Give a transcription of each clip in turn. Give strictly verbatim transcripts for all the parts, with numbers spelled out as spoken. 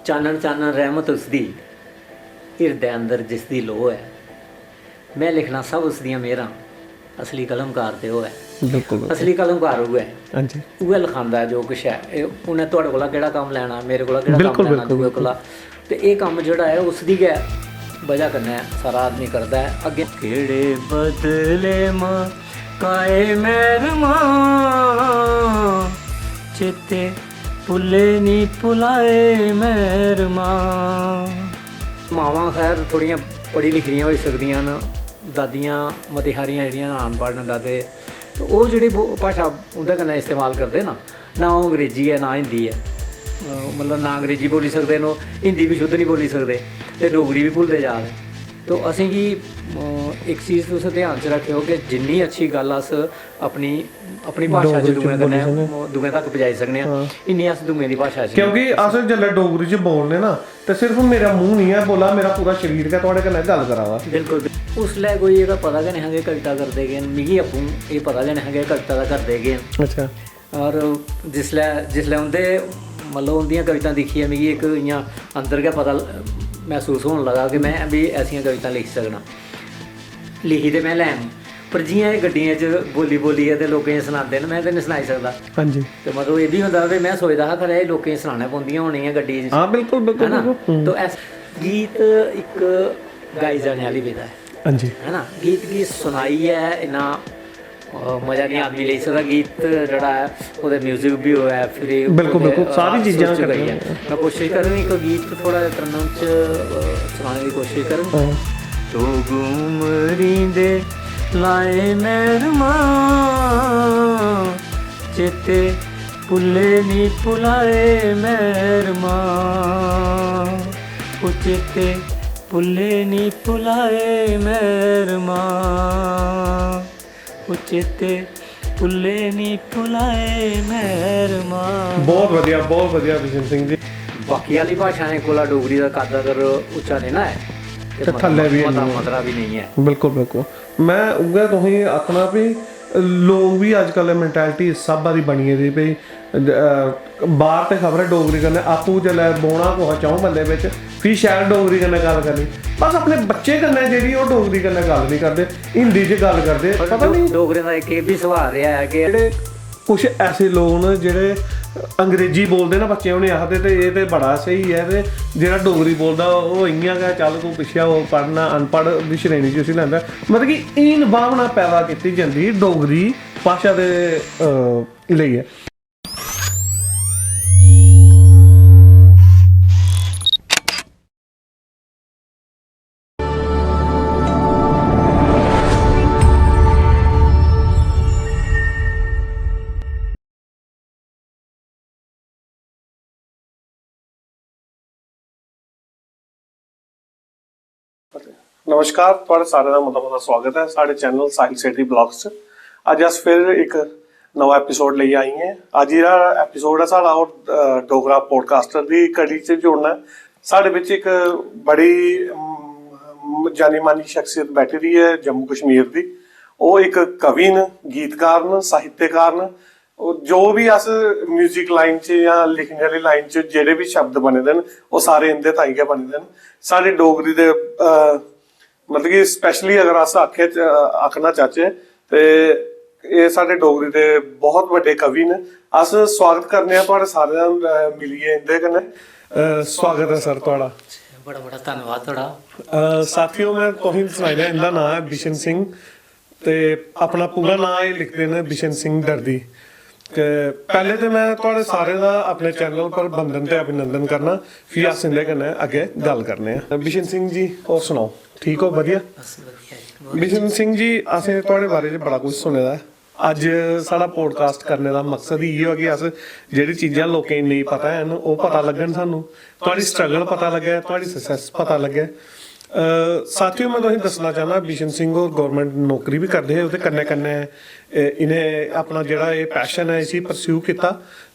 चानन चानन रैह्मत उसदी, हिरदै अंदर जिसदी लोऽ ऐ। में लिखना सब उसदियां मेह्रां, असली कलमकार ते ओह् ऐ। बिल्कुल बिल्कुल। असली कलमकार उ'ऐ ऐ। हां जी। उ'ऐ लखांदा ऐ जो किश ऐ। एह् उ'नें थुआढ़े कोला केह्ड़ा कम्म लैना, मेरे कोला केह्ड़ा कम्म बिल्कुल, लैना बिल्कुल, दूए कोला। ते एह् कम्म जेह्ड़ा ऐ, उसदी गै बजह कन्नै सारा आदमी करदा ऐ। अग्गें केह्ड़े बदले मां काए मैरमा, चेते भुल्ले निं भुलाए मैरमा। मावां खैर थोह्ड़ियां पढ़ी लिखी दियां होई सकदियां न, दादियां मती हारियां जेह्ड़ियां अनपढ़ न, दादे, ते ओह् जेह्ड़ी बो- भाशा उं'दे कन्नै इस्तेमाल करदे ना, ना ओह् अंग्रेजी ऐ ना हिंदी ऐ। अ, मतलब ना अंग्रेजी बोली सकदे न ओह्, हिंदी बी शुद्ध निं बोली सकदे, ते डोगरी बी भुलदे जा दे। तो असेंगी अ, इक चीज तुस ध्यान च रक्खेओ कि जिन्नी अच्छी गल्ल अस अपनी अपनी भाशा च डोगरी च दूएं बोली कन्नै सकने। दूएं तक पजाई सकने आं, हां। इन्नी अस दूएं दी भाशा च क्योंकि अस जिसलै डोगरी च बोलने ना, ते सिर्फ मेरा मूंह निं ऐ बोला, मेरा पूरा शरीर गै थुआढ़े कन्नै गल्ल करा दा। बिल्कुल, बिल्कुल। उसलै कोई एह्दा पता गै नेईं हा कि कविता करदे केह् न। मिगी आपूं एह् पता गै नेईं हा कि कविता दा करदे केह् न। अच्छा। और जिसलै जिसलै उं'दे मतलब उं'दियां कवितां दिक्खियै मिगी इक इ'यां अंदर गै पता ल- मसूस होन लगा कि में बी ऐसियां कवितां लिखी सकनां। लिखी ते में लैङ, पर जि'यां एह् गड्डियें च बोली बोलियै ते लोकें गी सनांदे न, में ते निं सनाई सकदा। हां जी। ते मतलब एह् बी होंदा कि में सोचदा हा खरै एह् लोकें गी सनाने पौंदियां होनियां गड्डियें च। हां, बिल्कुल, बिल्कुल, है ना? बिल्कुल। हम्म। तो ऐस गीत इक गाई जाने आह्ली विधा ऐ, हां जी। है ना? गीत गी सुनाइयै इन्ना अ, मजा निं आदमी लेई सकदा। गीत जेह्ड़ा ऐ, ओह्दे म्यूजिक बी होऐ, फिर एह् बिल्कुल, ओह्दे, बिल्कुल, सारी अ, चीजां सुर च कट्ठियां। करियै। में कोशिश करङ इक गीत थोह्ड़ा जिहा तरन्नुम च, अ, सनाने दी कोशिश करङ। हां। लोक उमरी दे लाए मैरमा, चेते भुल्ले निं भुलाए मैरमा, ओ चेते भुल्ले निं भुलाए मैरमा, ओ चेते भुल्ले निं भुलाए मैरमा। बहुत वधिया, बहुत वधिया बिशन सिंह जी। बाकी आह्ली भाशाएं कोला डोगरी दा कद अगर उच्चा नेईं ना ऐ, ते थल्ले बी मता हैनी ऐ। मदरा बी नेईं ऐ। बिल्कुल, बिल्कुल। में उ'ऐ तुसेंगी आखना भी लोक बी अजकल मैंटैलिटी इस स्हाबा दी बनी गेदी भी, अ, बाहर ते खबरै डोगरी कन्नै आपूं जेल्लै बौह्ना कुसै च'ऊं बंदे बिच, फ्ही शैल डोगरी कन्नै गल्ल करनी। बस अपने बच्चें कन्नै जेह्ड़ी ओह् डोगरी कन्नै गल्ल निं करदे, हिंदी च गल्ल करदे। पर पता डो- निं डोगरें दा इक एह् बी सुभाऽ रेहा ऐ कि जेह्ड़े कुछ ऐसे लोक न जेह्ड़े अंग्रेजी बोलदे न, बच्चे उ'नेंगी आखदे ते एह् ते बड़ा स्हेई ऐ, ते जेह्ड़ा डोगरी बोलदा ओह् इ'यां गै, "चल तूं पिच्छें हो, पढ़ना, अनपढ़ दी श्रेणी च उसी लैंदा ऐ।" मतलब कि हीन भावना पैदा कीती जंदी डोगरी भाशा दे, अ, लेइयै। नमस्कार, थुआढ़े सारें दा मता मता स्वागत ऐ साढ़े चैनल साहिल सेठी ब्लॉग्स च। अज्ज अस फिर इक नमां एपिसोड लेइयै आई आं। अज्ज जेह्ड़ा एपिसोड ऐ साढ़ा, ओह्, अ, डोगरा पॉडकास्टर दी कड़ी च जुड़ना ऐ। साढ़े बिच इक बड़ी, अम, जानी मानी शख्सियत बैठी दी ऐ जम्मू कश्मीर दी। ओह् इक कवि न, गीतकार न, साहित्यकार न। ओह् जो बी अस म्यूजिक लाइन च जां लिखने आह्ली लाइन च जेह्ड़े बी शब्द बने दे न, ओह् सारे इं'दे ताईं गै बने दे न। साढ़ी डोगरी दे, अ, मतलब कि स्पैशली अगर अस आखै, अ, आखना चाह्चै ते एह् साढ़े डोगरी दे बहुत बड्डे कवि न। अस स्वागत करने आं थुआढ़े सारें दा, अ, मिलियै इं'दे कन्नै। अ, स्वागत ऐ सर थुआढ़ा। बड़ा बड़ा धन्नवाद थुआढ़ा। अ, साथियो, में तुसेंगी सनाई लेआ, इं'दा नांऽ ऐ बिशन सिंह। ते अपना पूरा नांऽ एह् लिखदे न बिशन सिंह दर्दी। ते पैह्ले ते में थुआढ़े सारें दा अपने चैनल पर बंदन ते अभिनंदन करना, फ्ही अस इं'दे कन्नै अग्गें गल्ल करने आं। बिशन सिंह जी, होर सनाओ, ठीक हो? बधिया? बस बधिया जी, बहुत बिशन सिंह जी, असें थुआढ़े बारे च बड़ा कुछ सुने दा ऐ। अज्ज साढ़ा पॉडकास्ट करने दा मकसद इ'यै ऐ कि अस जेह्ड़ी चीजां लोकें गी नेईं पता हैन, ओह् पता लग्गन सानूं, थुआढ़ी स्ट्रगल पता लग्गै, थुआढ़ी सक्सैस पता लग्गै। अ, साथियो, में तुसेंगी दस्सना चाह्न्नां, बिशन सिंह होर गौरमैंट नौकरी बी करदे हे, ओह्दे कन्नै कन्नै, अ, इ'नें अपना जेह्ड़ा एह् पैशन ऐ, इसी परस्यू कीता।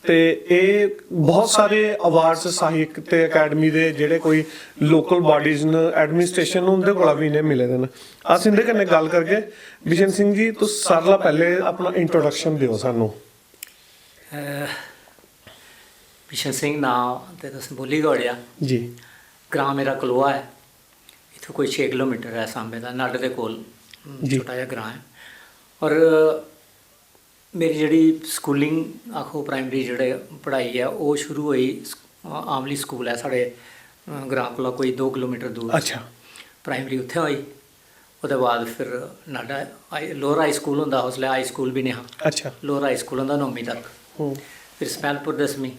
ते एह् बहुत सारे अवार्ड्स साहित्य अकैडमी दे, जेह्ड़े कोई लोकल बाडीज न, एडमिनिस्ट्रेशन न, उं'दे कोला बी इ'नें मिले दे न। अस इं'दे कन्नै गल्ल करगे। बिशन सिंह जी, तुस सारें कोला पैह्लें अपना इंट्रोडक्शन देओ सानूं। अ, बिशन सिंह नांऽ ते तुसें बोल्ली गै ओड़ेआ। जी। ग्रांऽ मेरा कलोआ ऐ, इत्थूं कोई छे किलोमीटर ऐ सांबे दा, नड्ड दे कोल, अम, जी। छोटा जेहा ग्रांऽ ऐ। और मेरी जेह्ड़ी स्कूलिंग आखो, प्राइमरी जेह्ड़े पढ़ाई ऐ, ओह् शुरू होई स-, आमली स्कूल ऐ साढ़े, अ, ग्रांऽ कोला कोई दो किलोमीटर दूर। अच्छा। प्राइमरी उत्थै होई। ओह्दे बाद फिर नड्ड हाई, लोअर हाई स्कूल होंदा हा उसलै, हाई स्कूल बी नेईं हा। अच्छा। लोअर हाई स्कूल होंदा नौमीं तक। हम्म। फिर स्मैलपुर दसमीं,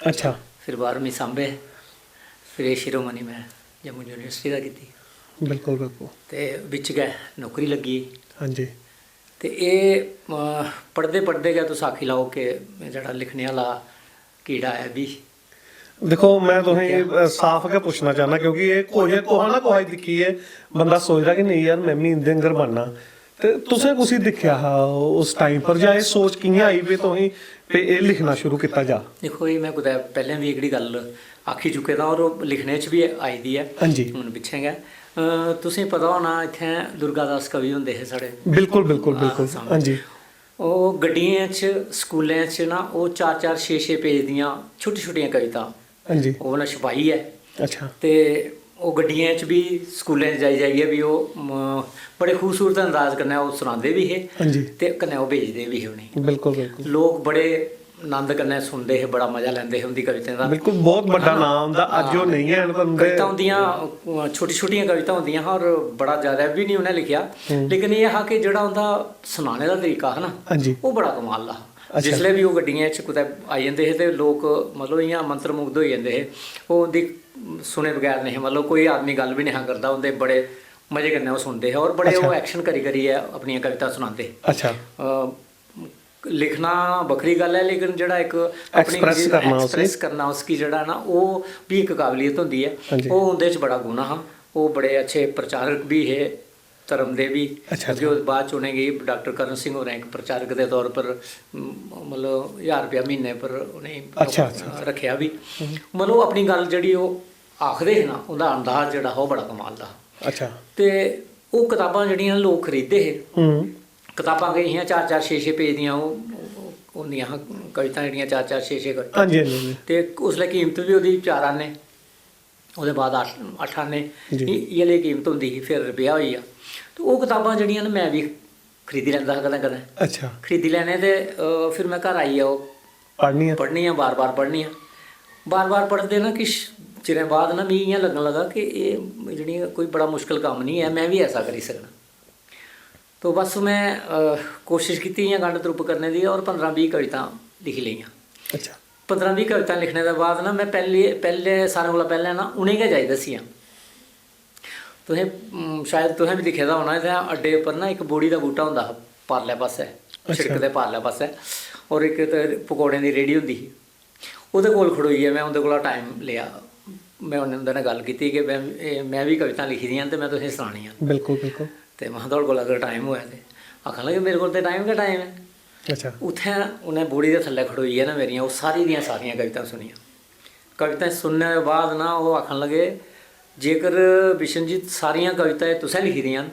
अच्छा। फिर बारहमीं सांबे, फिर एह् शिरोमणि में जम्मू यूनिवर्सिटी दा कीती। बिल्कुल, बिल्कुल। ते बिच गै नौकरी लग्गी। हां जी। ते एह्, अ, पढ़दे पढ़दे गै तुस आखी लैओ कि जेह्ड़ा लिखने आह्ला कीड़ा ऐ बी। दिक्खो, में तुसेंगी, अ, साफ गै पुच्छना चाह्न्नां, क्योंकि एह् कुसै, कुसै ना कुसै गी दिक्खियै बंदा सोचदा कि नेईं यार, में बी इं'दे आंह्गर बनना। ते तुसें कुसी दिक्खेआ हा उस टाइम पर, जां एह् सोच कि'यां आई भी तुसें भी एह् लिखना शुरू कीता जा? दिक्खो, एह् में कुतै पैह्लें बी एह्कड़ी गल्ल आखी चुके दा, और ओह् लिखने च बी आई दी ऐ। हां जी। हून पिच्छें गै, अ, तुसें पता होना, इत्थें दुर्गा दास कवि होंदे हे साढ़े। बिल्कुल, बिल्कुल, बिल्कुल। हां। हां जी। ओह् गड्डियें च, स्कूलें च ना, ओह् चार चार छे छे पेज दियां छोटी छोटियां कवितां हां जी। ओह् ना छपाइयै अच्छा। ते ओह् गड्डियें च बी, स्कूलें च जाई जाइयै बी ओह्, म, बड़े खूबसूरत अंदाज कन्नै ओह् सनांदे बी हे हां जी। ते कन्नै ओह् बेचदे बी हे उ'नेंगी। बिल्कुल, बिल्कुल। लोक बड़े आनंद कन्नै सुनदे हे, बड़ा मजा लैंदे हे उं'दी कविताएं दा। बिल्कुल, बहुत बड्डा नांऽ उं'दा, अज्ज ओह् नेईं हैन, पर उं'दे कवितां उं'दियां, अ, छोटी-छोटियां कवितां होंदियां हियां और बड़ा ज्यादा बी निं उ'नें लिखेआ, हम्म। लेकिन एह् हा कि जेह्ड़ा उं'दा सनाने दा तरीका हा ना, हां जी। ओह् बड़ा कमाल दा हा। अच्छा। जिसलै बी ओह् गड्डियें च कुतै आई जंदे हे ते लोक, मतलब, इ'यां मंत्रमुग्ध होई जंदे हे। ओह् उं'दी सुने बगैर नेईं हे, मतलब, कोई आदमी गल्ल बी नेईं हा करदा, उं'दे बड़े मजे कन्नै ओह् सुनदे हे और बड़े अच्छा। ओह् action करी करियै अपनियां कवितां सनांदे हे। अच्छा। अ, लिखना बक्खरी गल्ल ऐ, लेकिन जेह्ड़ा इक अपनी Express चीज करना उसी। Express करना उसकी जेह्ड़ा ना, ओह् बी इक काबलियत होंदी ऐ। हां जी। ओह् उं'दे च बड़ा गुण हा। ओह् बड़े अच्छे प्रचारक बी हे धर्म दे बी, अच्छा, क्योंकि अच्छा। ओह्दे बाद च उ'नेंगी डाक्टर करण सिंह होरें इक प्रचारक दे तौर पर, म-, मतलब, ज्हार रपेआ म्हीने पर उ'नेंगी अच्छा, अच्छा, अच्छा। रक्खेआ बी। मतलब, ओह् अपनी गल्ल जेह्ड़ी ओह् आखदे हे ना, उं'दा अंदाज जेह्ड़ा हा, ओह् बड़ा कमाल दा हा। अच्छा। ते ओह् कताबां जेह्ड़ियां लोक खरीददे हे, हम्म। कताबां केह् हियां, चार चार छे छे पेज दियां ओह्, ओह् होंदियां हियां कवितां, जेह्ड़ियां चार चार छे छे कवितां। हां जी, हां जी, हां जी। ते उसलै कीमत बी ओह्दी चार आने, ओह्दे बाद अट्ठ, अट्ठ आने, जी। इ-, इ'यै लेई कीमत होंदी ही। फिर रपेआ होई गेआ। ते ओह् कताबां जेह्ड़ियां न, में बी खरीदी लैंदा हा कदें कदें। अच्छा। खरीदी लैने ते, अ, फिर में घर आइयै ओह् पढ़नियां। पढ़नियां, बार बार पढ़नियां। बार बार पढ़दे ना, किश चिरें बाद ना, मिगी इ'यां लग्गन लगा कि एह् जेह्ड़ियां कोई बड़ा मुश्कल कम्म निं ऐ, में बी ऐसा करी सकना। तो बस में, अ, कोशिश कीती इ'यां गंढ त्रुप्प करने दी, और पंदरां बीह् कवितां लिखी लेइयां। अच्छा। पंदरां बीह् कवितां लिखने दे बाद ना, में पैह्ले, पैह्ले, सारें कोला पैह्लें ना, उ'नें गै जाई दस्सियां। तुसें, उम, शायद तुसें बी दिक्खे दा होना, इत्थै अड्डे उप्पर ना इक बोड़ी दा बूह्टा होंदा हा पारलै पासै, अच्छा। शिड़क दे पारलै पासै, और इक ते पकौड़ें दी रेह्ड़ी होंदी ही। ओह्दे कोल खड़ोइयै में उं'दे कोला टाइम लेआ। में उ'नें, उं'दे नै गल्ल कीती कि में, एह्, में बी कवितां लिखी दियां न ते में तुसेंगी सनानियां न। बिल्कुल, बिल्कुल। ते महां, "थुआढ़े कोल अगर टाइम होऐ ते?" आखन लगे, "मेरे कोल ते टाइम गै टाइम ऐ।" अच्छा। उत्थै उ'नें बोड़ी दे थल्लै खड़ोइयै ना, मेरियां ओह् सारी दियां सारियां कवितां सुनियां। कवितां सुनने दे बाद ना, ओह् आखन लगे, "जेकर बिशन जी, सारियां कवितां एह् तुसें लिखी दियां न,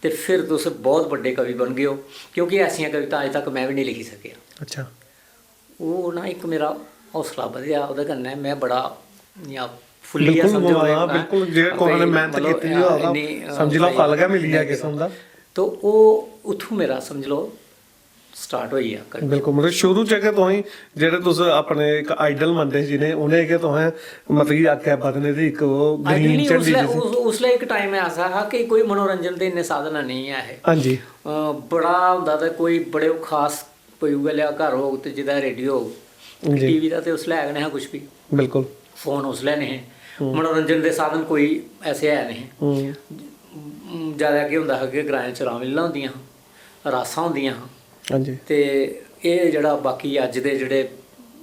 ते फिर तुस बहुत बड्डे कवि बनगे ओ, क्योंकि ऐसियां कवितां अज्ज तक में बी नेईं लिखी सकेआ।" अच्छा। ओह् ना इक मेरा हौसला बधेआ, ओह्दे कन्नै में बड़ा इ'यां फुल्लियै, बिल्कुल, समझो, हां, ना, बिल्कुल, जे कुसै ने भाई, मेह्नत मतलब, कीती दी होऐ, ओह्दा इन्नी, समझी लैओ, भाई, फल गै मिली गेआ नेईं किस्म दा। तो ओह् उत्थूं मेरा, समझ लैओ, स्टार्ट होई गेआ। बिल्कुल, मतलब, शुरू च गै तुसें, जेह्ड़े तुस अपने इक आइडल मनदे हे जि'नें, उ'नें गै तुसें, मतलब कि, अग्गें बधने दी इक ओह् आइडल ग्रीन निं, झंडी उसलै, जिसी उस, उसलै इक टाइम ऐसा हा कि कोई मनोरंजन दे इन्ने साधन नेईं ऐ हे। हां जी। अ, बड़ा होंदा ते कोई बड़े खास, कोई उ'ऐ लेआ घर होग ते जेह्दा रेडियो होग। जी। टीवी दा ते उसलै है गै नेईं हा कुछ बी। बिल्कुल। फोन उसलै नेईं हे। हम्म। मनोरंजन दे साधन कोई ऐसे है नेईं हे। हम्म। जैदा केह् होंदा हा कि ग्राएं च रामलीला होंदियां हां, रासां होंदियां हां। हां जी। ते एह् जेह्ड़ा बाकी अज्ज दे जेह्ड़े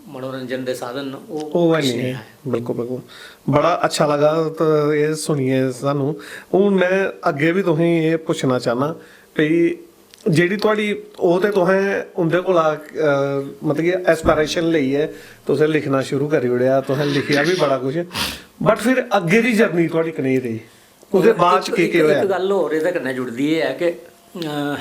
मनोरंजन दे साधन न, ओह् ओह् है किश निं नेईं ऐ। ऐ। बिल्कुल, बिल्कुल। बड़ा अच्छा लगा ते एह् सुनियै सानूं। हून में अग्गें बी तुसेंगी एह् पुच्छना चाह्न्नां भई, जेह्ड़ी थुआढ़ी, ओह् ते तुसें उं'दे कोला, अ, मतलब कि, एस्पिरेशन लेइयै तुसें लिखना शुरू करी ओड़ेआ, तुसें लिखेआ बी बड़ा कुछ, बट फिर अग्गें दी जर्नी थुआढ़ी कनेही रेही? ओह्दे बाद च इक, केह् इक, केह् होएआ? इक गल्ल होर एह्दे कन्नै जुड़दी एह् ऐ कि, अ,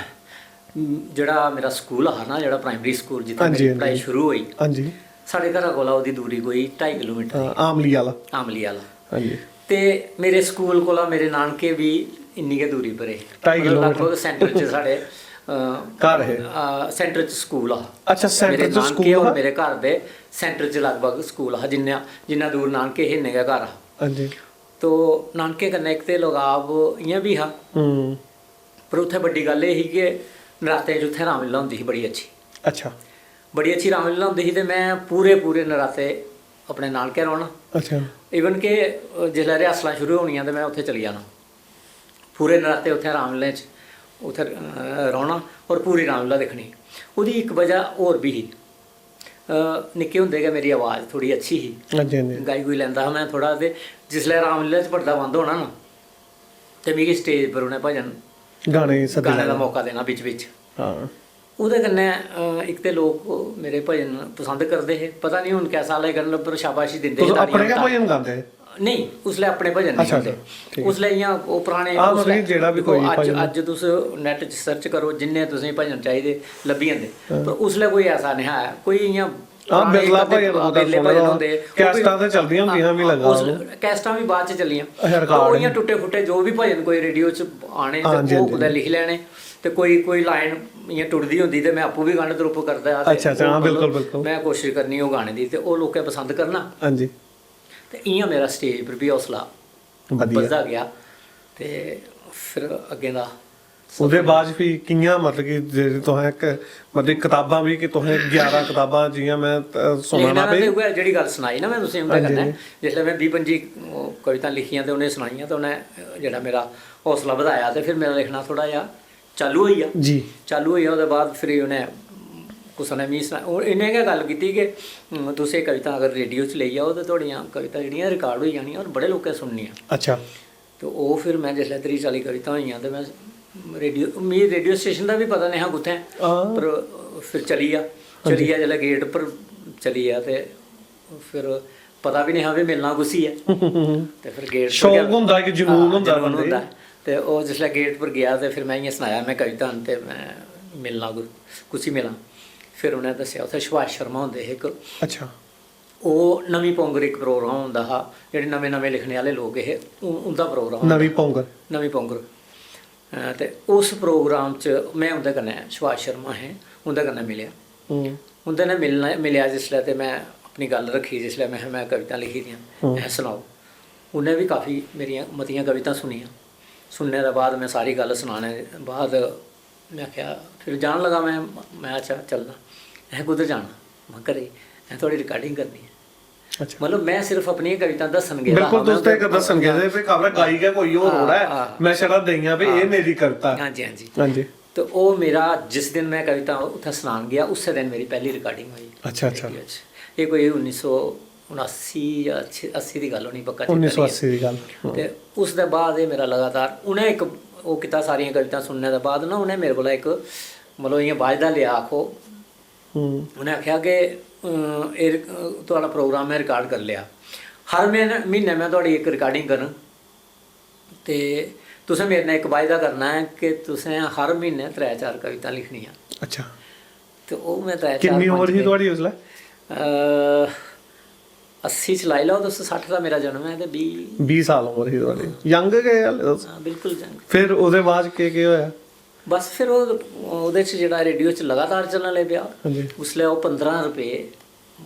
जेह्ड़ा मेरा स्कूल हा ना, जेह्ड़ा प्राइमरी स्कूल, जित्थै हां जी, मेरी हां पढ़ाई जी। शुरू होई, हां जी। साढ़े घरा कोला ओह्दी दूरी कोई ढाई किलोमीटर ही। हां, आमली आह्ला। आमली आह्ला। हां जी। ते मेरे स्कूल कोला मेरे नानके बी इन्नी गै दूरी पर हे। ढाई मतलब, किलोमीटर। लगभग सेंटर च साढ़े, अ, घर हे। अ, सेंटर च स्कूल हा। अच्छा, सेंटर मेरे च नानके स्कूल और हा? मेरे घर दे सेंटर च लगभग स्कूल हा। जिन्ना, जिन्ना दूर नानके हे, इन्ने गै घर हा। हां जी। तो नानके कन्नै इक ते लगाव इ'यां बी हा, हम्म। पर उत्थै बड्डी गल्ल एह् ही कि नरातें च उत्थै रामलीला होंदी ही बड़ी अच्छी। अच्छा। बड़ी अच्छी रामलीला होंदी ही ते में पूरे, पूरे नराते अपने नानकै रौह्ना। अच्छा। इवन कि जिसलै रिहर्सलां शुरू होनियां ते में उत्थै चली जाना। पूरे नराते उत्थै रामलीला च उत्थै, अ, रौह्ना और पूरी रामलीला दिक्खनी। ओह्दी इक बजह होर बी ही। अ, निक्के होंदे गै मेरी आवाज़ थोह्ड़ी अच्छी ही। हां जी, हां जी। गाई गुई लैंदा हा में थोह्ड़ा, ते जिसलै रामलीला च पड़दा बंद होना ना, ते मिगी स्टेज पर उ'नें भजन गाने गी सद्दी गाने दा लैना। मौका देना बिच बिच। हां। ओह्दे कन्नै, अ, इक ते लोक मेरे भजन पसंद करदे हे, पता निं हून कैसा लेकिन, पर शाबाशी दिंदे हे, तुस ताड़ियां अपने गै तां- भजन गांदे हे? नेईं, उसलै अपने भजन नेईं अच्छा, होंदे। अच्छा, ठीक ऐ। उसलै इ'यां ओह् पराने, हां, उसलै मतलब जेह्ड़ा बी दिक्खो, कोई अज्ज, भजन। अज्ज तुस नैट च सर्च करो, जिन्ने तुसें भजन चाहिदे लब्भी जंदे। हां। पर उसलै कोई ऐसा नेईं हा, कोई इ'यां हां, पराने बिरला इक अद्धे भजन कुतै बिरले सुने भजन दा। होंदे, ओह् कोई कैस्टां ते चलदियां होंदियां, मी लग्गा उस दा। कैस्टां बी बाद च चलियां। अच्छा, record ओह् होंदे। इ'यां टुट्टे फुट्टे जो बी भजन कोई रेडियो च आने, हां जी, ते ओह् हां जी। कुतै लिखी लैने, ते कोई, कोई लाइन इ'यां टुटदी होंदी, ते में आपूं बी गंढ द्रुप करदा हा, ते अच्छा, अच्छा, ओह् हां, बिल्कुल, मतलब बिल्कुल। में कोशिश करनी ओह् गाने दी, ते ओह् लोकें पसंद करना। हां जी। ते इ'यां मेरा स्टेज पर बी हौसला बधिया। बधदा गेआ, ते फिर अग्गें दा ओह्दे बाद फ्ही कि'यां, मतलब कि जेह्ड़ी तुसें इक, मतलब कताबां बी, कि तुसें ग्यारह कताबां, जि'यां में, अ, सुना लिखना ना ते भाई। उ'ऐ जेह्ड़ी गल्ल सनाई ना में तुसें उं'दे हां जी, कन्नै, हां जी। जिसलै में बीह् पंजी, ओह्, कवितां लिखियां ते उ'नें सनाइयां, ते उ'नें, अ, जेह्ड़ा मेरा हौसला बधाया, ते फिर मेरा लिखना थोह्ड़ा जेहा चालू होई गेआ। जी। चालू होई गेआ, ओह्दे बाद फिर उ'नें, कुसै ने मिगी सनाया, ओह् इ'नें गै गल्ल कीती कि, "हूं, तुस एह् कवितां अगर रेडियो च लेई जाओ, ते थुआड़ियां कवितां जेह्ड़ियां रिकार्ड होई जानियां और बड़े लोकें सुननियां।" अच्छा। ते ओह् फिर में जिसलै त्रीह् चाली कवितां होइयां, ते में रेडियो, मिगी रेडियो स्टेशन दा बी पता नेईं हा कुत्थै, हां। पर फिर चली गेआ। हां जी। चली गेआ, जिसलै गेट पर चली गेआ, ते फिर पता बी नेईं हा भी मिलना कुसी ऐ। ते फिर गेट पर शौक गै- होंदा, इक जुनून हां, होंदा जुनून बंदे गी। होंदा। ते ओह् जिसलै गेट पर गेआ, ते फिर में इ'यां सनाया, "में कविता न, ते में मिलना कु-, कुसी मिलां?" फिर उ'नें दस्सेआ, उत्थै सुभाष शर्मा होंदे हे इक, अच्छा। ओह् नमीं पौंगर इक प्रोग्राम होंदा हा, जेह्ड़े नमें नमें लिखने आह्ले लोक हे, उ-, उं'दा प्रोग्राम नमीं होंदा। पौंगर। नमीं पौंगर। अ, ते उस प्रोग्राम च में उं'दे कन्नै, सुभाष शर्मा हे, उं'दे कन्नै मिलेआ। हम्म। उं'दे नै मिलना, मिलेआ जिसलै, ते में अपनी गल्ल रक्खी जिसलै, में, "में कवितां लिखी दियां, हम्म। अहें सनाओ।" उ'नें बी काफी मेरियां मतियां कवितां सुनियां। सुनने दे बाद में सारी गल्ल सनाने दे बाद में आखेआ, फिर जान लगा में, में, "अच्छा, चलना।" "अहें कुद्धर जाना?" "में घरै गी।" "अहें थुआढ़ी रिकार्डिंग करनी ऐ।" अच्छा। मतलब, में सिर्फ अपनियां कवितां दस्सन गेदा बिल्कुल, हा, में तुस ते उद्धर इक दस्सन गेदे, भाई, खबरै गाई गै कोई होर हां, ओड़ा ऐ, हां। में छड़ा देइयां, भाई, एह् हां। मेरी कविता ऐ। हां जी, हां जी। हां जी। ते ओह् मेरा, जिस दिन में कविता उत्थै सनान गेआ, उस्सै दिन मेरी पैह्ली रिकार्डिंग होई। अच्छा, अच्छा। रेडियो च। एह् कोई उन्नी सौ उनासी जां अस्सी, अस्सी दी गल्ल होनी, पक्का चेता उन्नी नेईं सौ ऐ। अस्सी दी गल्ल। हां। ते उसदे बाद एह् मेरा लगातार, उ'नें इक ओह् कीता, सारियां कवितां सुनने दे बाद ना, उ'नें मेरे कोला इक, मतलब, इ'यां बा'यदा लेआ, आखो। हम्म। उ'नें आखेआ कि, अं, "एह् रिक-, थुआढ़ा प्रोग्राम में रिकार्ड करी लेआ। हर म्हीने, म्हीने में थुआढ़ी इक रिकार्डिंग करङ। ते तुसें मेरे नै इक बा'यदा करना ऐ कि तुसें हर म्हीने त्रै चार कवितां लिखनियां।" अच्छा। ते ओह् में त्रै चार किन्नी पंज उम्र ही दिन थुआढ़ी उसलै? अ, अस्सी च लाई लैओ तुस, सट्ठ दा मेरा जन्म ऐ ते बीह्। बीह् साल उम्र ही थुआढ़ी। यंग गै हाले तुस। हां, बिल्कुल यंग। फिर ओह्दे बाद च केह् केह् होआ? बस फिर ओह्, ओह्दे च जेह्ड़ा रेडियो च लगातार चलना लगी पेआ। हां जी। उसलै ओह् पंदरां रपेऽ,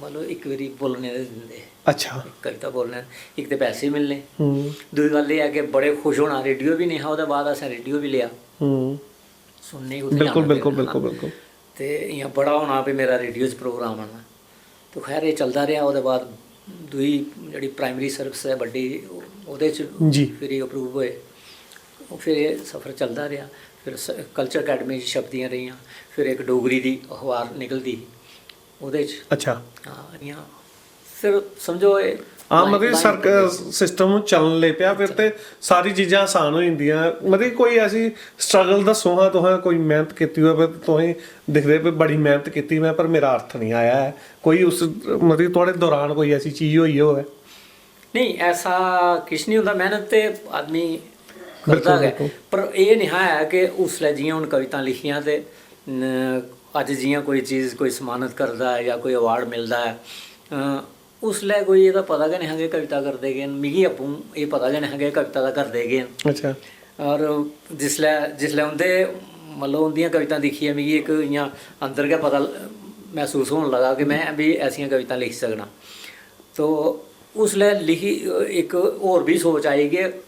मतलब, इक बारी बोलने दे दिंदे हे। अच्छा। इक कविता बोलने, इक ते पैसे मिलने। हम्म। दूई गल्ल एह् ऐ कि बड़े खुश होना, रेडियो बी नेईं हा ओह्दे बाद, असें रेडियो बी लेआ। हम्म। सुनने गी उत्थै बिल्कुल, जाना बिल्कुल, पेआ। बिल्कुल, बिल्कुल। ते इ'यां बड़ा होना भी मेरा रेडियो च प्रोग्राम आना। ते खैर, एह् चलदा रेहा। ओह्दे बाद दूई जेह्ड़ी प्राइमरी सर्विस ऐ बड्डी, ओह्दे च जी। फिर एह् अप्रूव होए। ओह् फिर एह् सफर चलदा रेहा। फिर स-, कल्चर अकैडमी च छपदियां रेहियां। फिर इक डोगरी दी अखबार निकलदी ही, ओह्दे च। अच्छा। हां, इ'यां फिर समझो एह् हां, लाइन, मतलब लाइन सर्क-, बनी गेई। सिस्टम चलन लगी पेआ, फिर ते सारी चीजां आसान होई जंदियां। मतलब कोई ऐसी स्ट्रगल दस्सो हां तुसें, कोई मेहनत कीती होऐ, फिर तुसें दिखदे भी बड़ी मेहनत कीती में, पर मेरा अर्थ निं आया ऐ। कोई उस, मतलब, थुआढ़े दौरान कोई ऐसी चीज होई होऐ? नेईं, ऐसा किश निं होंदा, मेह्नत ते आदमी करदा बिल्कुल, गै। बिल्कुल। पर एह् नेहा ऐ कि उसलै जि'यां हून कवितां लिखियां ते, न, अज्ज जि'यां कोई चीज, कोई सम्मानत करदा ऐ जां कोई अवार्ड मिलदा ऐ, अ, उसलै कोई एह्दा पता गै नेहा कि कविता करदे केह् न। मिगी आपूं एह् पता गै नेहा कि कविता दा करदे केह् न। अच्छा। और जिसलै जिसलै उं'दे, मतलब, उं'दियां कवितां दिक्खियै मिगी इक इ'यां अंदर गै पता ल- मसूस होन लगा कि में बी ऐसियां कवितां लिखी सकनां। तो उसलै लिखी, इक होर बी सोच आई कि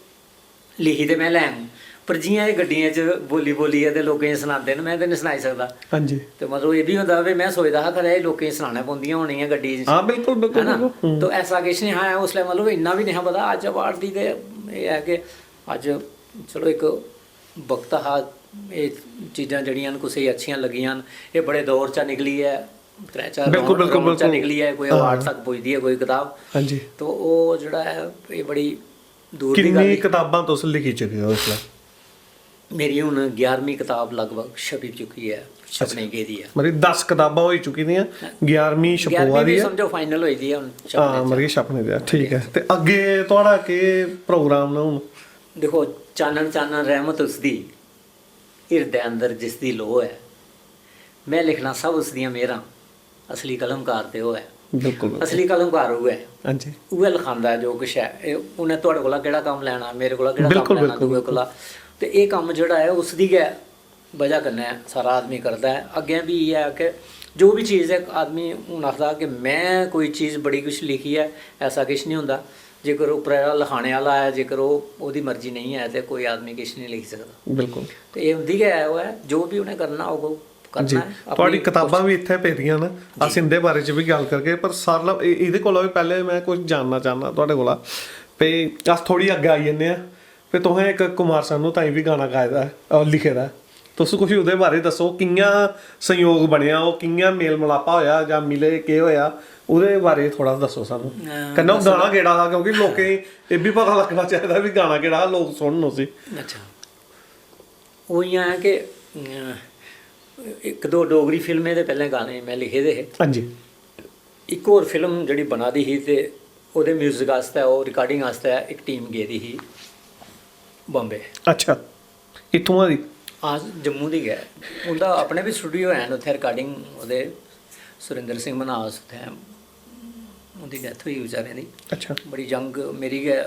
लिखी ते में लैङ, पर जि'यां एह् गड्डियें च बोली बोलियै ते लोकें गी सनांदे न, में ते निं सनाई सकदा। हां जी। ते मतलब एह् बी होंदा कि में सोचदा हा, खरै एह् लोकें गी सनाना पौंदियां होनियां गड्डी च, हां, बिल्कुल, बिल्कुल, है ना? बिल्कुल। हम्म। तो ऐसा किश निं हा उसलै, मतलब इन्ना बी निं हा पता। अज्ज अवार्ड दी ते एह् ऐ कि अज्ज, चलो, इक वक्त हा, एह् चीज़ां जेह्ड़ियां न कुसै गी अच्छियां लग्गियां न। एह् बड़े दौर चा निकलियै, त्रै चार बिल्कुल, round- बिल्कुल, round चा बिल्कुल। निकलियै कोई हां। अवार्ड तक पुजदी ऐ कोई कताब। हां जी। तो ओह् जेह्ड़ा ऐ, एह् बड़ी दूर दी गल्ल किन्नी ही। कताबां तुस लिखी चुके हो इसलै? मेरी हून ग्यारहवीं कताब लगभग छपी चुकी ऐ, छपने गेदी ऐ। मतलब दस कताबां होई चुकी दियां, ग्यारहवीं छपोआ ग्यारहवीं दी बी ऐ। समझो फाइनल होई दी ऐ हून छपने हां, च। मतलब कि छपने दे, ठीक ऐ। ते अग्गें थुआढ़ा केह् प्रोग्राम न हून? दिक्खो, चानन चानन रैह्मत उसदी, हिरदै अंदर जिसदी लोऽ ऐ। में लिखना सब उसदियां मेह्रां, असली कलमकार ते ओह् ऐ। बिल्कुल, बिल्कुल। असली कलमकार उ'ऐ ऐ। हां जी। उ'ऐ लखांदा ऐ जो किश ऐ। एह् उ'नें थुआढ़े कोला केह्ड़ा कम्म लैना, मेरे कोला केह्ड़ा कम्म बिल्कुल, लैना, बिल्कुल, दूए कोला। ते एह् कम्म जेह्ड़ा ऐ, उसदी गै बजह कन्नै सारा आदमी करदा ऐ। अग्गें बी इ'यै ऐ कि जो बी चीज़ ऐ, आदमी हून आखदा कि में कोई चीज़ बड़ी कुछ लिखी ऐ, ऐसा किश निं होंदा। जेकर उप्परै आह्ला लखाने आह्ला ऐ, जेकर ओह्, ओह्दी मर्जी नेईं ऐ, ते कोई आदमी किश निं लिखी सकदा। बिल्कुल। ते एह् उं'दी गै ओह् ऐ, जो बी उ'नें करना होग, ओह् करना जी। ऐ। अपनी थुआढ़ी कताबां बी इत्थै पेदियां न, अस इं'दे बारे च बी गल्ल करगे, पर सारें कोला, ए-, एह्दे कोला बी पैह्लें में कुछ जानना चाह्न्नां थुआढ़े कोला, भई अस थोह्ड़ी अग्गें आई जन्ने आं, भई तुसें इक कुमार सानू ताईं बी गाना गाए दा ऐ, और लिखे दा ऐ। तुस कुछ ओह्दे बारे च दस्सो, कि'यां संयोग बनेआ, ओह् कि'यां मेल मलापा होएआ जां मिले, केह् होएआ, ओह्दे बारे च थोह्ड़ा दस्सो सानू। हां, कन्नै ओह् गाना केह्ड़ा हा, क्योंकि लोकें गी एह् बी पता लग्गना चाहिदा बी गाना केह्ड़ा हा, लोक सुनन उसी। अच्छा, ओह् इ'यां ऐ कि, अ, इक दो डोगरी फिल्में दे पैह्लें गाने में लिखे दे हे। हां जी। इक होर फिल्म जेह्ड़ी बना दी ही, ते ओह्दे म्यूजिक आस्तै, ओह् रिकार्डिंग आस्तै इक टीम गेदी ही बॉम्बे। अच्छा, इत्थुआं दी? हां, जम्मू दी गै। उं'दा अपने बी स्टूडियो हैन उत्थै, रिकार्डिंग ओह्दे सुरिंदर सिंह मन्हास उत्थै, उं'दी डैथ होई बेचारे दी। अच्छा। बड़ी यंग, मेरी गै,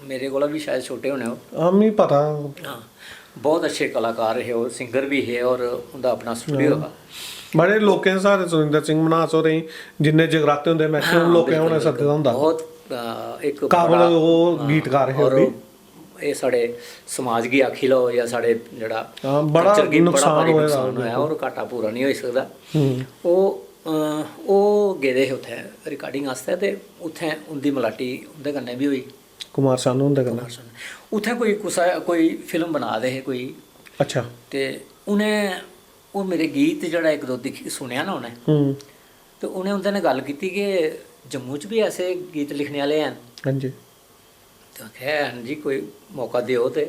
मेरे कोला बी शायद छोटे होने ओह्। हां, मिगी पता। हां, बहुत अच्छे कलाकार हे ओह्, सिंगर बी हे और उं'दा अपना स्टूडियो हा। बड़े लोकें साढ़े सुरिंदर सिंह मन्हास होरें गी जिन्ने जगराते होंदे, मैक्सिमम हां, लोकें बिल्कुल, उ'नें सद्दे दा होंदा। बहुत, अ, इक काबल बड़ा, ओह् हां, गीतकार हे और ओह् बी। एह् साढ़े समाज गी आखी लैओ जां साढ़े जेह्ड़ा हां, बड़ा culture गी बड़ा नुकसान भारी होए दा नुकसान उं'दे होआ कोल। और घाटा पूरा निं होई सकदा। हम्म। ओह्, अ, ओह् गेदे हे उत्थै रिकार्डिंग आस्तै, ते उत्थै उं'दी मलाटी उं'दे कन्नै बी होई। कुमार सानू हुंदे कन्नै। कुमार सानू। उत्थै कोई कुसै, कोई फिल्म बना दे हे कोई। अच्छा। ते उ'नें ओह् मेरे गीत जेह्ड़ा इक दो दिक्खी, सुनेआ ना उ'नें। हम्म। ते उ'नें उं'दे नै गल्ल कीती कि जम्मू च बी ऐसे गीत लिखने आह्ले हैन। हां जी। ते आखेआ, "है न जी, कोई मौका देओ ते